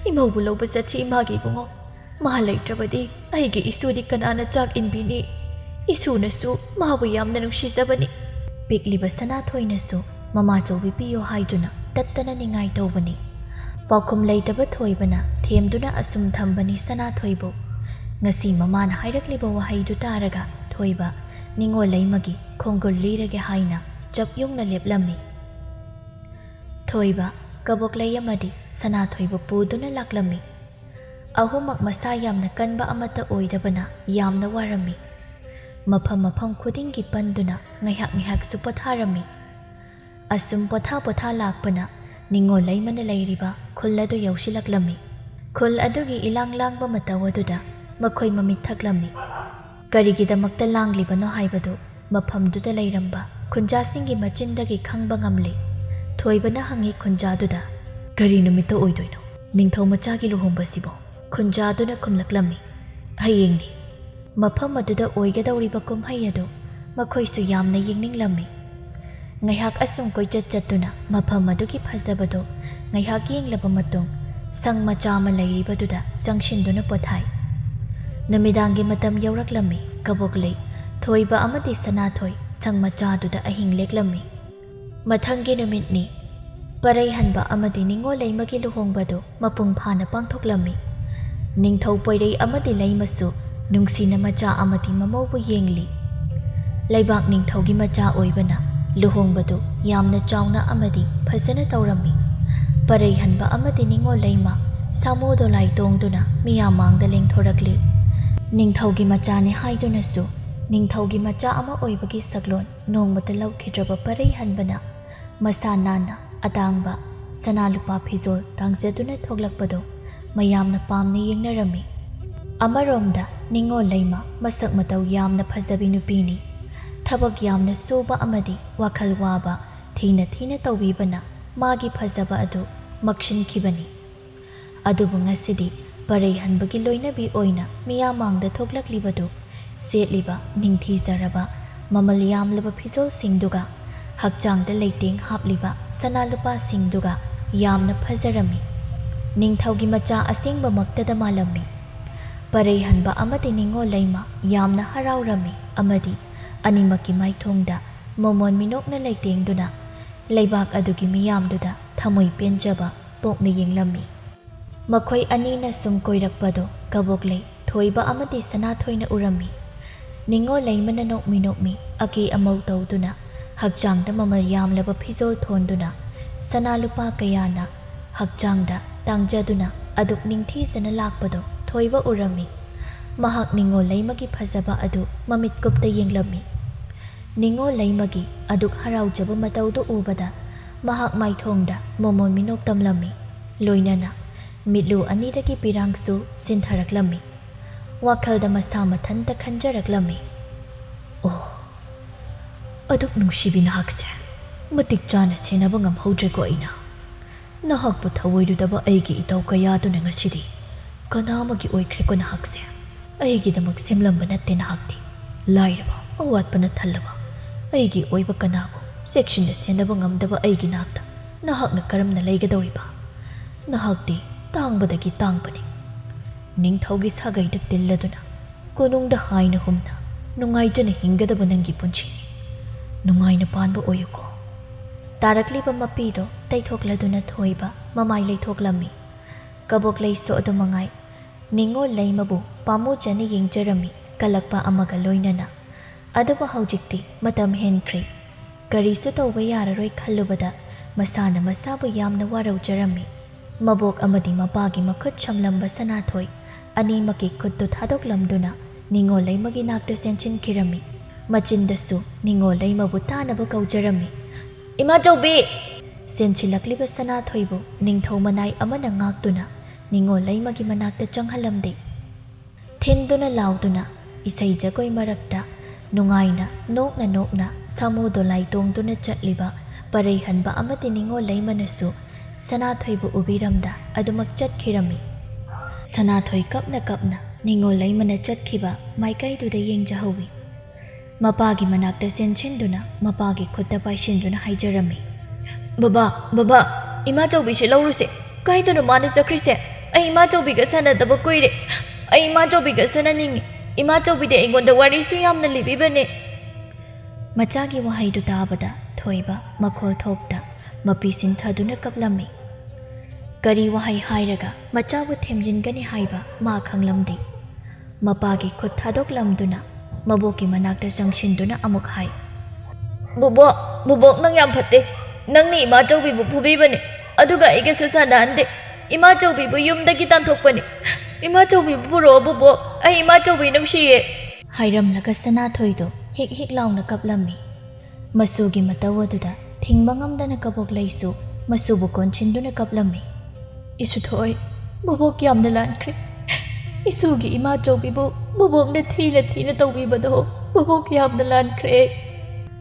ꯏꯃꯧꯕꯨ ꯂꯧꯕ ꯆꯠꯁꯤ ꯏꯃꯥꯒꯤ ꯏꯕꯨꯡꯉꯣ꯫ ꯃꯥ ꯂꯩꯇ꯭ꯔꯕꯗꯤ ꯑꯩꯒꯤ ꯏꯁꯨꯗꯤ ꯀꯅꯥꯅ ꯆꯥꯛ ꯏꯟꯕꯤꯅꯤ? ꯏꯁꯨꯅꯁꯨ ꯃꯥꯕꯨ ꯌꯥꯝꯅ ꯅꯨꯡꯁꯤꯖꯕꯅꯤ꯫" ꯄꯤꯛꯂꯤꯕ ꯁꯅꯥꯊꯣꯏꯅꯁꯨ ꯃꯃꯥꯆꯧꯕꯤ ꯄꯤꯌꯣ ꯍꯥꯏꯗꯨꯅ ꯇꯠꯇꯅ ꯅꯤꯡꯉꯥꯏ ꯇꯧꯕꯅꯤ꯫ ꯄꯥꯎꯈꯨꯝ ꯂꯩꯇꯕ ꯊꯣꯏꯕꯅ ꯊꯦꯝꯗꯨꯅ ꯑꯁꯨꯝ ꯊꯝꯕꯅꯤ ꯁꯅꯥꯊꯣꯏꯕꯨ꯫ ꯉꯁꯤ ꯃꯃꯥꯅ ꯍꯥꯏꯔꯛꯂꯤꯕ ꯋꯥꯍꯩꯗꯨ ꯇꯥꯔꯒ ꯊꯣꯏꯕ ꯅꯤꯉꯣꯜ ꯂꯩꯃꯒꯤ ꯈꯣꯡꯒꯨꯜ ꯂꯤꯔꯒꯦ ꯍꯥꯏꯅ ꯆꯞ ꯌꯨꯡꯅ ꯂꯦꯞꯂꯝꯃꯤ꯫ ꯊꯣꯏꯕ, ꯀꯕꯣꯛꯂꯩ ꯑꯃꯗꯤ ꯁꯅꯥꯊꯣꯏꯕ ꯄꯨꯗꯨꯅ ꯂꯥꯛꯂꯝꯃꯤ꯫ ꯑꯍꯨꯝꯃꯛ ꯃꯁꯥ ꯌꯥꯝꯅ ꯀꯟꯕ ꯑꯃꯠꯇ ꯑꯣꯏꯗꯕꯅ ꯌꯥꯝꯅ ꯋꯥꯔꯝꯃꯤ꯫ ꯃꯐꯝ ꯃꯐꯝ ꯈꯨꯗꯤꯡꯒꯤ ꯄꯟꯗꯨꯅ ꯉꯥꯏꯍꯥꯛ ꯉꯥꯏꯍꯥꯛꯁꯨ ꯄꯣꯊꯥꯔꯝꯃꯤ꯫ ꯑꯁꯨꯝ ꯄꯣꯊꯥ ꯄꯣꯊꯥ ꯂꯥꯛꯄꯅ ꯅꯤꯉꯣꯜ ꯂꯩꯃꯅ ꯂꯩꯔꯤꯕ ꯈꯨꯜ ꯑꯗꯨ ꯌꯧꯁꯤꯜꯂꯛꯂꯝꯃꯤ꯫ ꯈꯨꯜ ꯑꯗꯨꯒꯤ ꯏꯂꯥꯡ ꯂꯥꯡꯕ ꯃꯇꯧ ꯑꯗꯨꯗ ꯃꯈꯣꯏ ꯃꯃꯤꯠ ꯊꯛꯂꯝꯃꯤ꯫ ꯀꯔꯤꯒꯤꯗꯃꯛꯇ ꯂꯥꯡꯂꯤꯕꯅꯣ ꯍꯥꯏꯕꯗꯨ ꯃꯐꯝꯗꯨꯗ ꯂꯩꯔꯝꯕ ꯈꯨꯟꯖꯥꯁꯤꯡꯒꯤ ꯃꯆꯤꯟꯗꯒꯤ ꯈꯪꯕ ꯉꯝꯂꯤ꯫ ꯊꯣꯏꯕꯅ ꯍꯪꯉꯤ ꯈꯨꯟꯖꯥꯗꯨꯗ, "ꯀꯔꯤ ꯅꯨꯃꯤꯠꯇ ꯑꯣꯏꯗꯣꯏꯅꯣ ꯅꯤꯡꯊꯧ ꯃꯆꯥꯒꯤ ꯂꯨꯍꯣꯡꯕꯁꯤꯕꯣ?" ꯈꯨꯟꯖꯥꯗꯨꯅ ꯈꯨꯝꯂꯛꯂꯝꯃꯤ, "ꯍꯌꯦꯡꯅꯤ"꯫ ꯃꯐꯝ ꯑꯗꯨꯗ ꯑꯣꯏꯒꯗꯧꯔꯤꯕ ꯀꯨꯝꯍꯩ ꯑꯗꯨ ꯃꯈꯣꯏꯁꯨ ꯌꯥꯝꯅ ꯌꯦꯡꯅꯤꯡꯂꯝꯃꯤ꯫ ꯉꯥꯏꯍꯥꯛ ꯑꯁꯨꯝ ꯀꯣꯏꯆꯠ ꯆꯠꯇꯨꯅ ꯃꯐꯝ ꯑꯗꯨꯒꯤ ꯐꯖꯕꯗꯨ ꯉꯥꯏꯍꯥꯛ ꯌꯦꯡꯂꯕ ꯃꯇꯨꯡ, ꯁꯪ ꯃꯆꯥ ꯑꯃ ꯂꯩꯔꯤꯕꯗꯨꯗ ꯆꯪꯁꯤꯟꯗꯨꯅ ꯄꯣꯊꯥꯏ꯫ ꯅꯨꯃꯤꯗꯥꯡꯒꯤ ꯃꯇꯝ ꯌꯧꯔꯛꯂꯝꯃꯤ꯫ ꯀꯕꯣꯛꯂꯩ, ꯊꯣꯏꯕ ꯑꯃꯗꯤ ꯁꯅꯥꯊꯣꯏ ꯁꯪ ꯃꯆꯥꯗꯨꯗ ꯑꯍꯤꯡ ꯂꯦꯛꯂꯝꯃꯤ꯫ ꯃꯊꯪꯒꯤ ꯅꯨꯃꯤꯠꯅꯤ꯫ ꯄꯔꯩꯍꯟꯕ ꯑꯃꯗꯤ ꯅꯤꯉꯣꯜ ꯂꯩꯃꯒꯤ ꯂꯨꯍꯣꯡꯕꯗꯨ ꯃꯄꯨꯡ ꯐꯥꯅ ꯄꯥꯡꯊꯣꯛꯂꯝꯃꯤ꯫ ꯅꯤꯡꯊꯧ ꯄꯣꯏꯔꯩ ꯑꯃꯗꯤ ꯂꯩꯃꯁꯨ ꯅꯨꯡꯁꯤꯅ ꯃꯆꯥ ꯑꯃꯗꯤ ꯃꯃꯧꯕꯨ ꯌꯦꯡꯂꯤ꯫ ꯂꯩꯕꯥꯛ ꯅꯤꯡꯊꯧꯒꯤ ꯃꯆꯥ ꯑꯣꯏꯕꯅ ꯂꯨꯍꯣꯡꯕꯗꯨ ꯌꯥꯝꯅ ꯆꯥꯎꯅ ꯑꯃꯗꯤ ꯐꯖꯅ ꯇꯧꯔꯝꯃꯤ꯫ ꯄꯔꯩꯍꯟꯕ ꯑꯃꯗꯤ ꯅꯤꯉꯣꯜ ꯂꯩꯃ ꯁꯥꯃꯨ ꯗꯣꯂꯥꯏ ꯇꯣꯡꯗꯨꯅ ꯃꯤꯌꯥꯝ ꯃꯥꯡꯗ ꯂꯦꯡꯊꯣꯔꯛꯂꯤ꯫ ꯅꯤꯡꯊꯧꯒꯤ ꯃꯆꯥꯅꯤ ꯍꯥꯏꯗꯨꯅꯁꯨ ꯅꯤꯡꯊꯧꯒꯤ ꯃꯆꯥ ꯑꯃ ꯑꯣꯏꯕꯒꯤ ꯁꯛꯂꯣꯟ ꯅꯣꯡꯃꯇ ꯂꯧꯈꯤꯗ꯭ꯔꯕ ꯄꯔꯩꯍꯟꯕꯅ ꯃꯁꯥ ꯅꯥꯟꯅ ꯑꯇꯥꯡꯕ ꯁꯅꯥ ꯂꯨꯄꯥ ꯐꯤꯖꯣꯜ ꯇꯥꯡꯖꯗꯨꯅ ꯊꯣꯛꯂꯛꯄꯗꯨ ꯃꯌꯥꯝꯅ ꯄꯥꯝꯅ ꯌꯦꯡꯅꯔꯝꯃꯤ꯫ ꯑꯃꯔꯣꯝꯗ ꯅꯤꯉꯣꯜ ꯂꯩꯃ ꯃꯁꯛ ꯃꯇꯧ ꯌꯥꯝꯅ ꯐꯖꯕꯤ ꯅꯨꯄꯤꯅꯤ꯫ ꯊꯕꯛ ꯌꯥꯝꯅ ꯁꯨꯕ ꯑꯃꯗꯤ ꯋꯥꯈꯜ ꯋꯥꯕ ꯊꯤꯅ ꯊꯤꯅ ꯇꯧꯕꯤꯕꯅ ꯃꯥꯒꯤ ꯐꯖꯕ ꯑꯗꯨ ꯃꯛꯁꯤꯟꯈꯤꯕꯅꯤ꯫ ꯑꯗꯨꯕꯨ ꯉꯁꯤꯗꯤ ꯄꯔꯩꯍꯟꯕꯒꯤ ꯂꯣꯏꯅꯕꯤ ꯑꯣꯏꯅ ꯃꯤꯌꯥꯝ ꯃꯥꯡꯗ ꯊꯣꯛꯂꯛꯂꯤꯕꯗꯨ ꯁꯦꯠꯂꯤꯕ ꯅꯤꯡꯊꯤꯖꯔꯕ ꯃꯃꯜ ꯌꯥꯝꯂꯕ ꯐꯤꯖꯣꯜꯁꯤꯡꯗꯨꯒ ꯍꯛꯆꯥꯡꯗ ꯂꯩꯇꯦꯡ ꯍꯥꯞꯂꯤꯕ ꯁꯅꯥ ꯂꯨꯄꯥꯁꯤꯡꯗꯨꯒ ꯌꯥꯝꯅ ꯐꯖꯔꯝꯃꯤ꯫ ꯅꯤꯡꯊꯧꯒꯤ ꯃꯆꯥ ꯑꯁꯦꯡꯕꯃꯛꯇꯗ ꯃꯥꯜꯂꯝꯃꯤ꯫ ꯄꯔꯩꯍꯟꯕ ꯑꯃꯗꯤ ꯅꯤꯉꯣꯜ ꯂꯩꯃ ꯌꯥꯝꯅ ꯍꯔꯥꯎꯔꯝꯃꯤ ꯑꯃꯗꯤ ꯑꯅꯤꯃꯛꯀꯤ ꯃꯥꯏꯊꯣꯡꯗ ꯃꯣꯃꯣꯟ ꯃꯤꯅꯣꯛꯅ ꯂꯩꯇꯦꯡꯗꯨꯅ ꯂꯩꯕꯥꯛ ꯑꯗꯨꯒꯤ ꯃꯤꯌꯥꯝꯗꯨꯗ ꯊꯃꯣꯏ ꯄꯦꯟꯖꯕ ꯄꯣꯛꯅ ꯌꯦꯡꯂꯝꯃꯤ꯫ ꯃꯈꯣꯏ ꯑꯅꯤꯅ ꯁꯨꯝ ꯀꯣꯏꯔꯛꯄꯗꯣ ꯀꯕꯣꯛꯂꯩ ꯊꯣꯏꯕ ꯑꯃꯗꯤ ꯁꯅꯥꯊꯣꯏꯅ ꯎꯔꯝꯃꯤ꯫ ꯅꯤꯉꯣꯜ ꯂꯩꯃꯅ ꯅꯣꯛꯃꯤ ꯅꯣꯛꯃꯤ ꯑꯀꯤ ꯑꯃꯧ ꯇꯧꯗꯨꯅ, ꯍꯛꯆꯥꯡꯗ ꯃꯃꯜ ꯌꯥꯝꯂꯕ ꯐꯤꯖꯣꯜ ꯊꯣꯟꯗꯨꯅ, ꯁꯅꯥ ꯂꯨꯄꯥ ꯀꯌꯥꯅ ꯍꯛꯆꯥꯡꯗ ꯇꯥꯡꯖꯗꯨꯅ ꯑꯗꯨꯛ ꯅꯤꯡꯊꯤꯖꯅ ꯂꯥꯛꯄꯗꯣ ꯊꯣꯏꯕ ꯎꯔꯝꯃꯤ꯫ ꯃꯍꯥꯛ ꯅꯤꯉꯣꯜ ꯂꯩꯃꯒꯤ ꯐꯖꯕ ꯑꯗꯨ ꯃꯃꯤꯠꯀꯨꯞꯇ ꯌꯦꯡꯂꯝꯃꯤ꯫ ꯅꯤꯉꯣꯜ ꯂꯩꯃꯒꯤ ꯑꯗꯨꯛ ꯍꯔꯥꯎꯖꯕ ꯃꯇꯧꯗꯨ ꯎꯕꯗ ꯃꯍꯥꯛ ꯃꯥꯏꯊꯣꯡꯗ ꯃꯣꯃꯣꯟ ꯃꯤꯅꯣꯛ ꯇꯝꯂꯝꯃꯤ꯫ ꯂꯣꯏꯅꯅ ꯃꯤꯠꯂꯨ ꯑꯅꯤꯗꯒꯤ ꯄꯤꯔꯥꯡꯁꯨ ꯁꯤꯟꯊꯔꯛꯂꯝꯃꯤ꯫ ꯋꯥꯈꯜꯗ ꯃꯁꯥ ꯃꯊꯟꯇ ꯈꯟꯖꯔꯛꯂꯝꯃꯤ, "ꯑꯣ, ꯑꯗꯨꯛ ꯅꯨꯡꯁꯤꯕꯤ ꯅꯍꯥꯛꯁꯦ ꯃꯇꯤꯛ ꯆꯥꯅ ꯁꯦꯟꯅꯕ ꯉꯝꯍꯧꯗ꯭ꯔꯦꯀꯣ ꯑꯩꯅ꯫ ꯅꯍꯥꯛꯄꯨ ꯊꯑꯣꯏꯔꯨꯗꯕ ꯑꯩꯒꯤ ꯏꯇꯧ ꯀꯌꯥꯗꯨꯅ ꯉꯁꯤꯗꯤ ꯀꯅꯥ ꯑꯃꯒꯤ ꯑꯣꯏꯈ꯭ꯔꯦꯀꯣ ꯅꯍꯥꯛꯁꯦ꯫ ꯑꯩꯒꯤꯗꯃꯛ ꯁꯦꯝꯂꯝꯕ ꯅꯠꯇꯦ ꯅꯍꯥꯛꯇꯤ꯫ ꯂꯥꯏꯔꯕ, ꯑꯋꯥꯠꯄꯅ ꯊꯜꯂꯕ ꯑꯩꯒꯤ ꯑꯣꯏꯕ ꯀꯅꯥꯕꯨ ꯆꯦꯛꯁꯤꯟꯅ ꯁꯦꯟꯅꯕ ꯉꯝꯗꯕ ꯑꯩꯒꯤ ꯅꯥꯛꯇ ꯅꯍꯥꯛꯅ ꯀꯔꯝꯅ ꯂꯩꯒꯗꯧꯔꯤꯕ? ꯅꯍꯥꯛꯇꯤ ꯇꯥꯡꯕꯗꯒꯤ ꯇꯥꯡꯕꯅꯤ꯫ ꯅꯤꯡꯊꯧꯒꯤ ꯁꯥꯒꯩꯗ ꯇꯤꯜꯂꯗꯨꯅ ꯀꯣꯅꯨꯡꯗ ꯍꯥꯏꯅ ꯍꯨꯝꯅ ꯅꯨꯡꯉꯥꯏꯖꯅ ꯍꯤꯡꯒꯗꯕ ꯅꯪꯒꯤ ꯄꯨꯟꯁꯤꯅꯤ꯫ ꯅꯨꯡꯉꯥꯏꯅ ꯄꯥꯟꯕ ꯑꯣꯏꯌꯨꯀꯣ꯫" ꯇꯥꯔꯛꯂꯤꯕ ꯃꯄꯤꯗꯣ ꯇꯩꯊꯣꯛꯂꯗꯨꯅ ꯊꯣꯏꯕ ꯃꯃꯥꯏ ꯂꯩꯊꯣꯛꯂꯝꯃꯤ꯫ ꯀꯕꯣꯛꯂꯩꯁꯨ ꯑꯗꯨ ꯃꯉꯥꯏ꯫ ꯅꯤꯉꯣꯜ ꯂꯩꯃꯕꯨ ꯄꯥꯝꯃꯨꯖꯅ ꯌꯦꯡꯖꯔꯝꯃꯤ, ꯀꯜꯂꯛꯄ ꯑꯃꯒ ꯂꯣꯏꯅꯅ꯫ ꯑꯗꯨꯕꯨ ꯍꯧꯖꯤꯛꯇꯤ ꯃꯇꯝ ꯍꯦꯟꯈ꯭ꯔꯦ꯫ ꯀꯔꯤꯁꯨ ꯇꯧꯕ ꯌꯥꯔꯔꯣꯏ ꯈꯜꯂꯨꯕꯗ ꯃꯁꯥꯅ ꯃꯁꯥꯕꯨ ꯌꯥꯝꯅ ꯋꯥꯔꯧꯖꯔꯝꯃꯤ꯫ ꯃꯕꯣꯛ ꯑꯃꯗꯤ ꯃꯄꯥꯒꯤ ꯃꯈꯨꯠ ꯁꯝꯂꯝꯕ ꯁꯅꯥꯊꯣꯏ ꯑꯅꯤꯃꯛꯀꯤ ꯈꯨꯠꯇꯨ ꯊꯥꯗꯣꯛꯂꯝꯗꯨꯅ ꯅꯤꯉꯣꯜ ꯂꯩꯃꯒꯤ ꯅꯥꯛꯇ ꯆꯦꯟꯁꯤꯟꯈꯤꯔꯝꯃꯤ꯫ ꯃꯆꯤꯟꯗꯁꯨ ꯅꯤꯉꯣꯜ ꯂꯩꯃꯕꯨ ꯇꯥꯅꯕ ꯀꯧꯖꯔꯝꯃꯤ꯫ "ꯏꯃꯥꯆꯧꯕꯤ!" ꯆꯦꯟꯁꯤꯜꯂꯛꯂꯤꯕ ꯁꯅꯥꯊꯣꯏꯕꯨ ꯅꯤꯡꯊꯧ ꯃꯅꯥꯏ ꯑꯃꯅ ꯉꯥꯛꯇꯨꯅ ꯅꯤꯉꯣꯜ ꯂꯩꯃꯒꯤ ꯃꯅꯥꯛꯇ ꯆꯪꯍꯜꯂꯝꯗꯦ꯫ ꯊꯤꯟꯗꯨꯅ ꯂꯥꯎꯗꯨꯅ ꯏꯁꯩ ꯖꯒꯣꯏ ꯃꯔꯛꯇ ꯅꯨꯡꯉꯥꯏꯅ ꯅꯣꯛꯅ ꯅꯣꯛꯅ ꯁꯥꯃꯨ ꯗꯣꯂꯥꯏ ꯇꯣꯡꯗꯨꯅ ꯆꯠꯂꯤꯕ ꯄꯔꯩꯍꯟꯕ ꯑꯃꯗꯤ ꯅꯤꯉꯣꯜ ꯂꯩꯃꯅꯁꯨ ꯁꯅꯥꯊꯣꯏꯕꯨ ꯎꯕꯤꯔꯝꯗ ꯑꯗꯨꯃꯛ ꯆꯠꯈꯤꯔꯝꯃꯤ꯫ ꯁꯅꯥꯊꯣꯏ ꯀꯞꯅ ꯀꯞꯅ ꯅꯤꯉꯣꯜ ꯂꯩꯃꯅ ꯆꯠꯈꯤꯕ ꯃꯥꯏꯀꯩꯗꯨꯗ ꯌꯦꯡꯖꯍꯧꯋꯤ꯫ ꯃꯄꯥꯒꯤ ꯃꯅꯥꯛꯇ ꯆꯦꯟꯁꯤꯟꯗꯨꯅ ꯃꯄꯥꯒꯤ ꯈꯨꯠꯇ ꯄꯥꯏꯁꯤꯟꯗꯨꯅ ꯍꯥꯏꯖꯔꯝꯃꯤ, "ꯕꯕꯥ, ꯕꯕꯥ, ꯏꯃꯥꯆꯧꯕꯤꯁꯦ ꯂꯧꯔꯨꯁꯦ꯫ ꯀꯥꯏꯗꯅꯣ ꯃꯥꯅ ꯆꯠꯈ꯭ꯔꯤꯁꯦ? ꯑꯩ ꯏꯃꯥꯆꯧꯕꯤꯒ ꯁꯥꯟꯅꯗꯕ ꯀꯨꯏꯔꯦ꯫ ꯑꯩ ꯏꯃꯥꯆꯧꯕꯤꯒ ꯁꯥꯟꯅꯅꯤꯡꯉꯤ꯫ ꯏꯃꯥꯆꯧꯕꯤꯗꯤ ꯑꯩꯉꯣꯟꯗ ꯋꯥꯔꯤꯁꯨ ꯌꯥꯝꯅ ꯂꯤꯕꯤꯕꯅꯦ꯫" ꯃꯆꯥꯒꯤ ꯋꯥꯍꯩꯗꯨ ꯇꯥꯕꯗ ꯊꯣꯏꯕ ꯃꯈꯣꯜ ꯊꯣꯛꯇ ꯃꯄꯤ ꯁꯤꯟꯊꯗꯨꯅ ꯀꯞꯂꯝꯃꯤ꯫ ꯀꯔꯤ ꯋꯥꯍꯩ ꯍꯥꯏꯔꯒ ꯃꯆꯥꯕꯨ ꯊꯦꯝꯖꯤꯟꯒꯅꯤ ꯍꯥꯏꯕ ꯃꯥ ꯈꯪꯂꯝꯗꯦ꯫ ꯃꯄꯥꯒꯤ ꯈꯨꯠ ꯊꯥꯗꯣꯛꯂꯝꯗꯨꯅ ꯃꯕꯣꯛꯀꯤ ꯃꯅꯥꯛꯇ ꯆꯪꯁꯤꯟꯗꯨꯅ ꯑꯃꯨꯛ ꯍꯥꯏ, "ꯕꯨꯕꯣꯛ, ꯕꯨꯕꯣꯛ, ꯅꯪ ꯌꯥꯝ ꯐꯠꯇꯦ꯫ ꯅꯪꯅ ꯏꯃꯥ ꯆꯧꯕꯤꯕꯨ ꯐꯨꯕꯤꯕꯅꯦ, ꯑꯗꯨꯒ ꯑꯩꯒꯁꯨ ꯁꯥꯟꯅꯍꯟꯗꯦ꯫ ꯏꯃꯥ ꯆꯧꯕꯤꯕꯨ ꯌꯨꯝꯗꯒꯤ ꯇꯥꯟꯊꯣꯛꯄꯅꯦ꯫ ꯏꯃꯥ ꯆꯧꯕꯤꯕꯨ ꯄꯨꯔꯛꯑꯣ ꯕꯨꯕꯣꯛ, ꯑꯩ ꯏꯃꯥ ꯆꯧꯕꯤ ꯅꯨꯡꯁꯤꯌꯦ"꯫ ꯍꯥꯏꯔꯝꯂꯒ ꯁꯅꯥꯊꯣꯏꯗꯣ ꯍꯤꯛ ꯍꯤꯛ ꯂꯥꯎꯅ ꯀꯞꯂꯝꯃꯤ꯫ ꯃꯁꯨꯒꯤ ꯃꯇꯧ ꯑꯗꯨꯗ ꯊꯤꯡꯕ ꯉꯝꯗꯅ ꯀꯕꯣꯛꯂꯩꯁꯨ ꯃꯁꯨꯕꯨ ꯀꯣꯟꯁꯤꯟꯗꯨꯅ ꯀꯞꯂꯝꯃꯤ꯫ "ꯏꯁꯨꯊꯣꯏ, ꯕꯨꯕꯣꯛ ꯌꯥꯝꯅ ꯂꯥꯟꯈ꯭ꯔꯦ꯫ ꯏꯁꯨꯒꯤ ꯏꯃꯥ ꯆꯧꯕꯤꯕꯨ ꯕꯨꯕꯣꯛꯅ ꯊꯤꯅ ꯊꯤꯅ ꯇꯧꯕꯤꯕꯗꯣ ꯕꯨꯕꯣꯛ ꯌꯥꯝꯅ ꯂꯥꯟꯈ꯭ꯔꯦ"꯫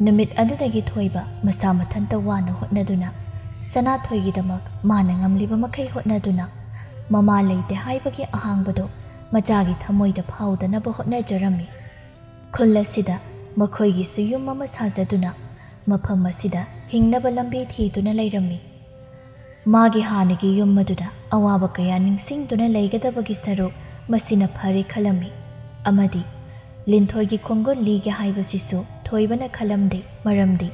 ꯅꯨꯃꯤꯠ ꯑꯗꯨꯗꯒꯤ ꯊꯣꯏꯕ ꯃꯁꯥ ꯃꯊꯟꯇ ꯋꯥꯅ ꯍꯣꯠꯅꯗꯨꯅ, ꯁꯅꯥꯊꯣꯏꯒꯤꯗꯃꯛ ꯃꯥꯅ ꯉꯝꯂꯤꯕ ꯃꯈꯩ ꯍꯣꯠꯅꯗꯨꯅ, ꯃꯃꯥ ꯂꯩꯇꯦ ꯍꯥꯏꯕꯒꯤ ꯑꯍꯥꯡꯕꯗꯣ ꯃꯆꯥꯒꯤ ꯊꯃꯣꯏꯗ ꯐꯥꯎꯗꯅꯕ ꯍꯣꯠꯅꯖꯔꯝꯃꯤ꯫ ꯈꯨꯜ ꯑꯁꯤꯗ ꯃꯈꯣꯏꯒꯤꯁꯨ ꯌꯨꯝ ꯑꯃ ꯁꯥꯖꯗꯨꯅ, ꯃꯐꯝ ꯑꯁꯤꯗ ꯍꯤꯡꯅꯕ ꯂꯝꯕꯤ ꯊꯤꯗꯨꯅ ꯂꯩꯔꯝꯃꯤ꯫ ꯃꯥꯒꯤ ꯍꯥꯟꯅꯒꯤ ꯌꯨꯝ ꯑꯗꯨꯗ ꯑꯋꯥꯕ ꯀꯌꯥ ꯅꯤꯡꯁꯤꯡꯗꯨꯅ ꯂꯩꯒꯗꯕꯒꯤ ꯁꯔꯨꯛ ꯃꯁꯤꯅ ꯐꯔꯦ ꯈꯜꯂꯝꯃꯤ꯫ ꯑꯃꯗꯤ ꯂꯤꯟꯊꯣꯏꯒꯤ ꯈꯣꯡꯒꯨꯜ ꯂꯤꯒꯦ ꯍꯥꯏꯕꯁꯤꯁꯨ ꯊꯣꯏꯕꯅ ꯈꯜꯂꯝꯗꯦ, ꯃꯔꯝꯗꯤ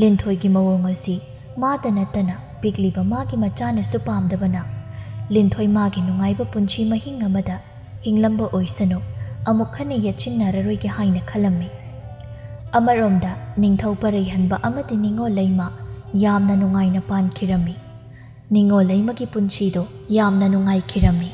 ꯂꯤꯟꯊꯣꯏꯒꯤ ꯃꯑꯣꯡ ꯑꯁꯤ ꯃꯥꯇ ꯅꯠꯇꯅ ꯄꯤꯛꯂꯤꯕ ꯃꯥꯒꯤ ꯃꯆꯥꯅꯁꯨ ꯄꯥꯝꯗꯕꯅ, ꯂꯤꯟꯊꯣꯏ ꯃꯥꯒꯤ ꯅꯨꯡꯉꯥꯏꯕ ꯄꯨꯟꯁꯤ ꯃꯍꯤꯡ ꯑꯃꯗ ꯍꯤꯡꯂꯝꯕ ꯑꯣꯏꯁꯅꯨ, ꯑꯃꯨꯛ ꯍꯟꯅ ꯌꯦꯠꯁꯤꯟꯅꯔꯔꯣꯏꯒꯦ ꯍꯥꯏꯅ ꯈꯜꯂꯝꯃꯤ꯫ ꯑꯃꯔꯣꯝꯗ ꯅꯤꯡꯊꯧ ꯄꯔꯩꯍꯟꯕ ꯑꯃꯗꯤ ꯅꯤꯉꯣꯜ ꯂꯩꯃ ꯌꯥꯝꯅ ꯅꯨꯡꯉꯥꯏꯅ ꯄꯥꯟꯈꯤꯔꯝꯃꯤ꯫ ꯅꯤꯉꯣꯜ ꯂꯩꯃꯒꯤ ꯄꯨꯟꯁꯤꯗꯣ ꯌꯥꯝꯅ ꯅꯨꯡꯉꯥꯏꯈꯤꯔꯝꯃꯤ꯫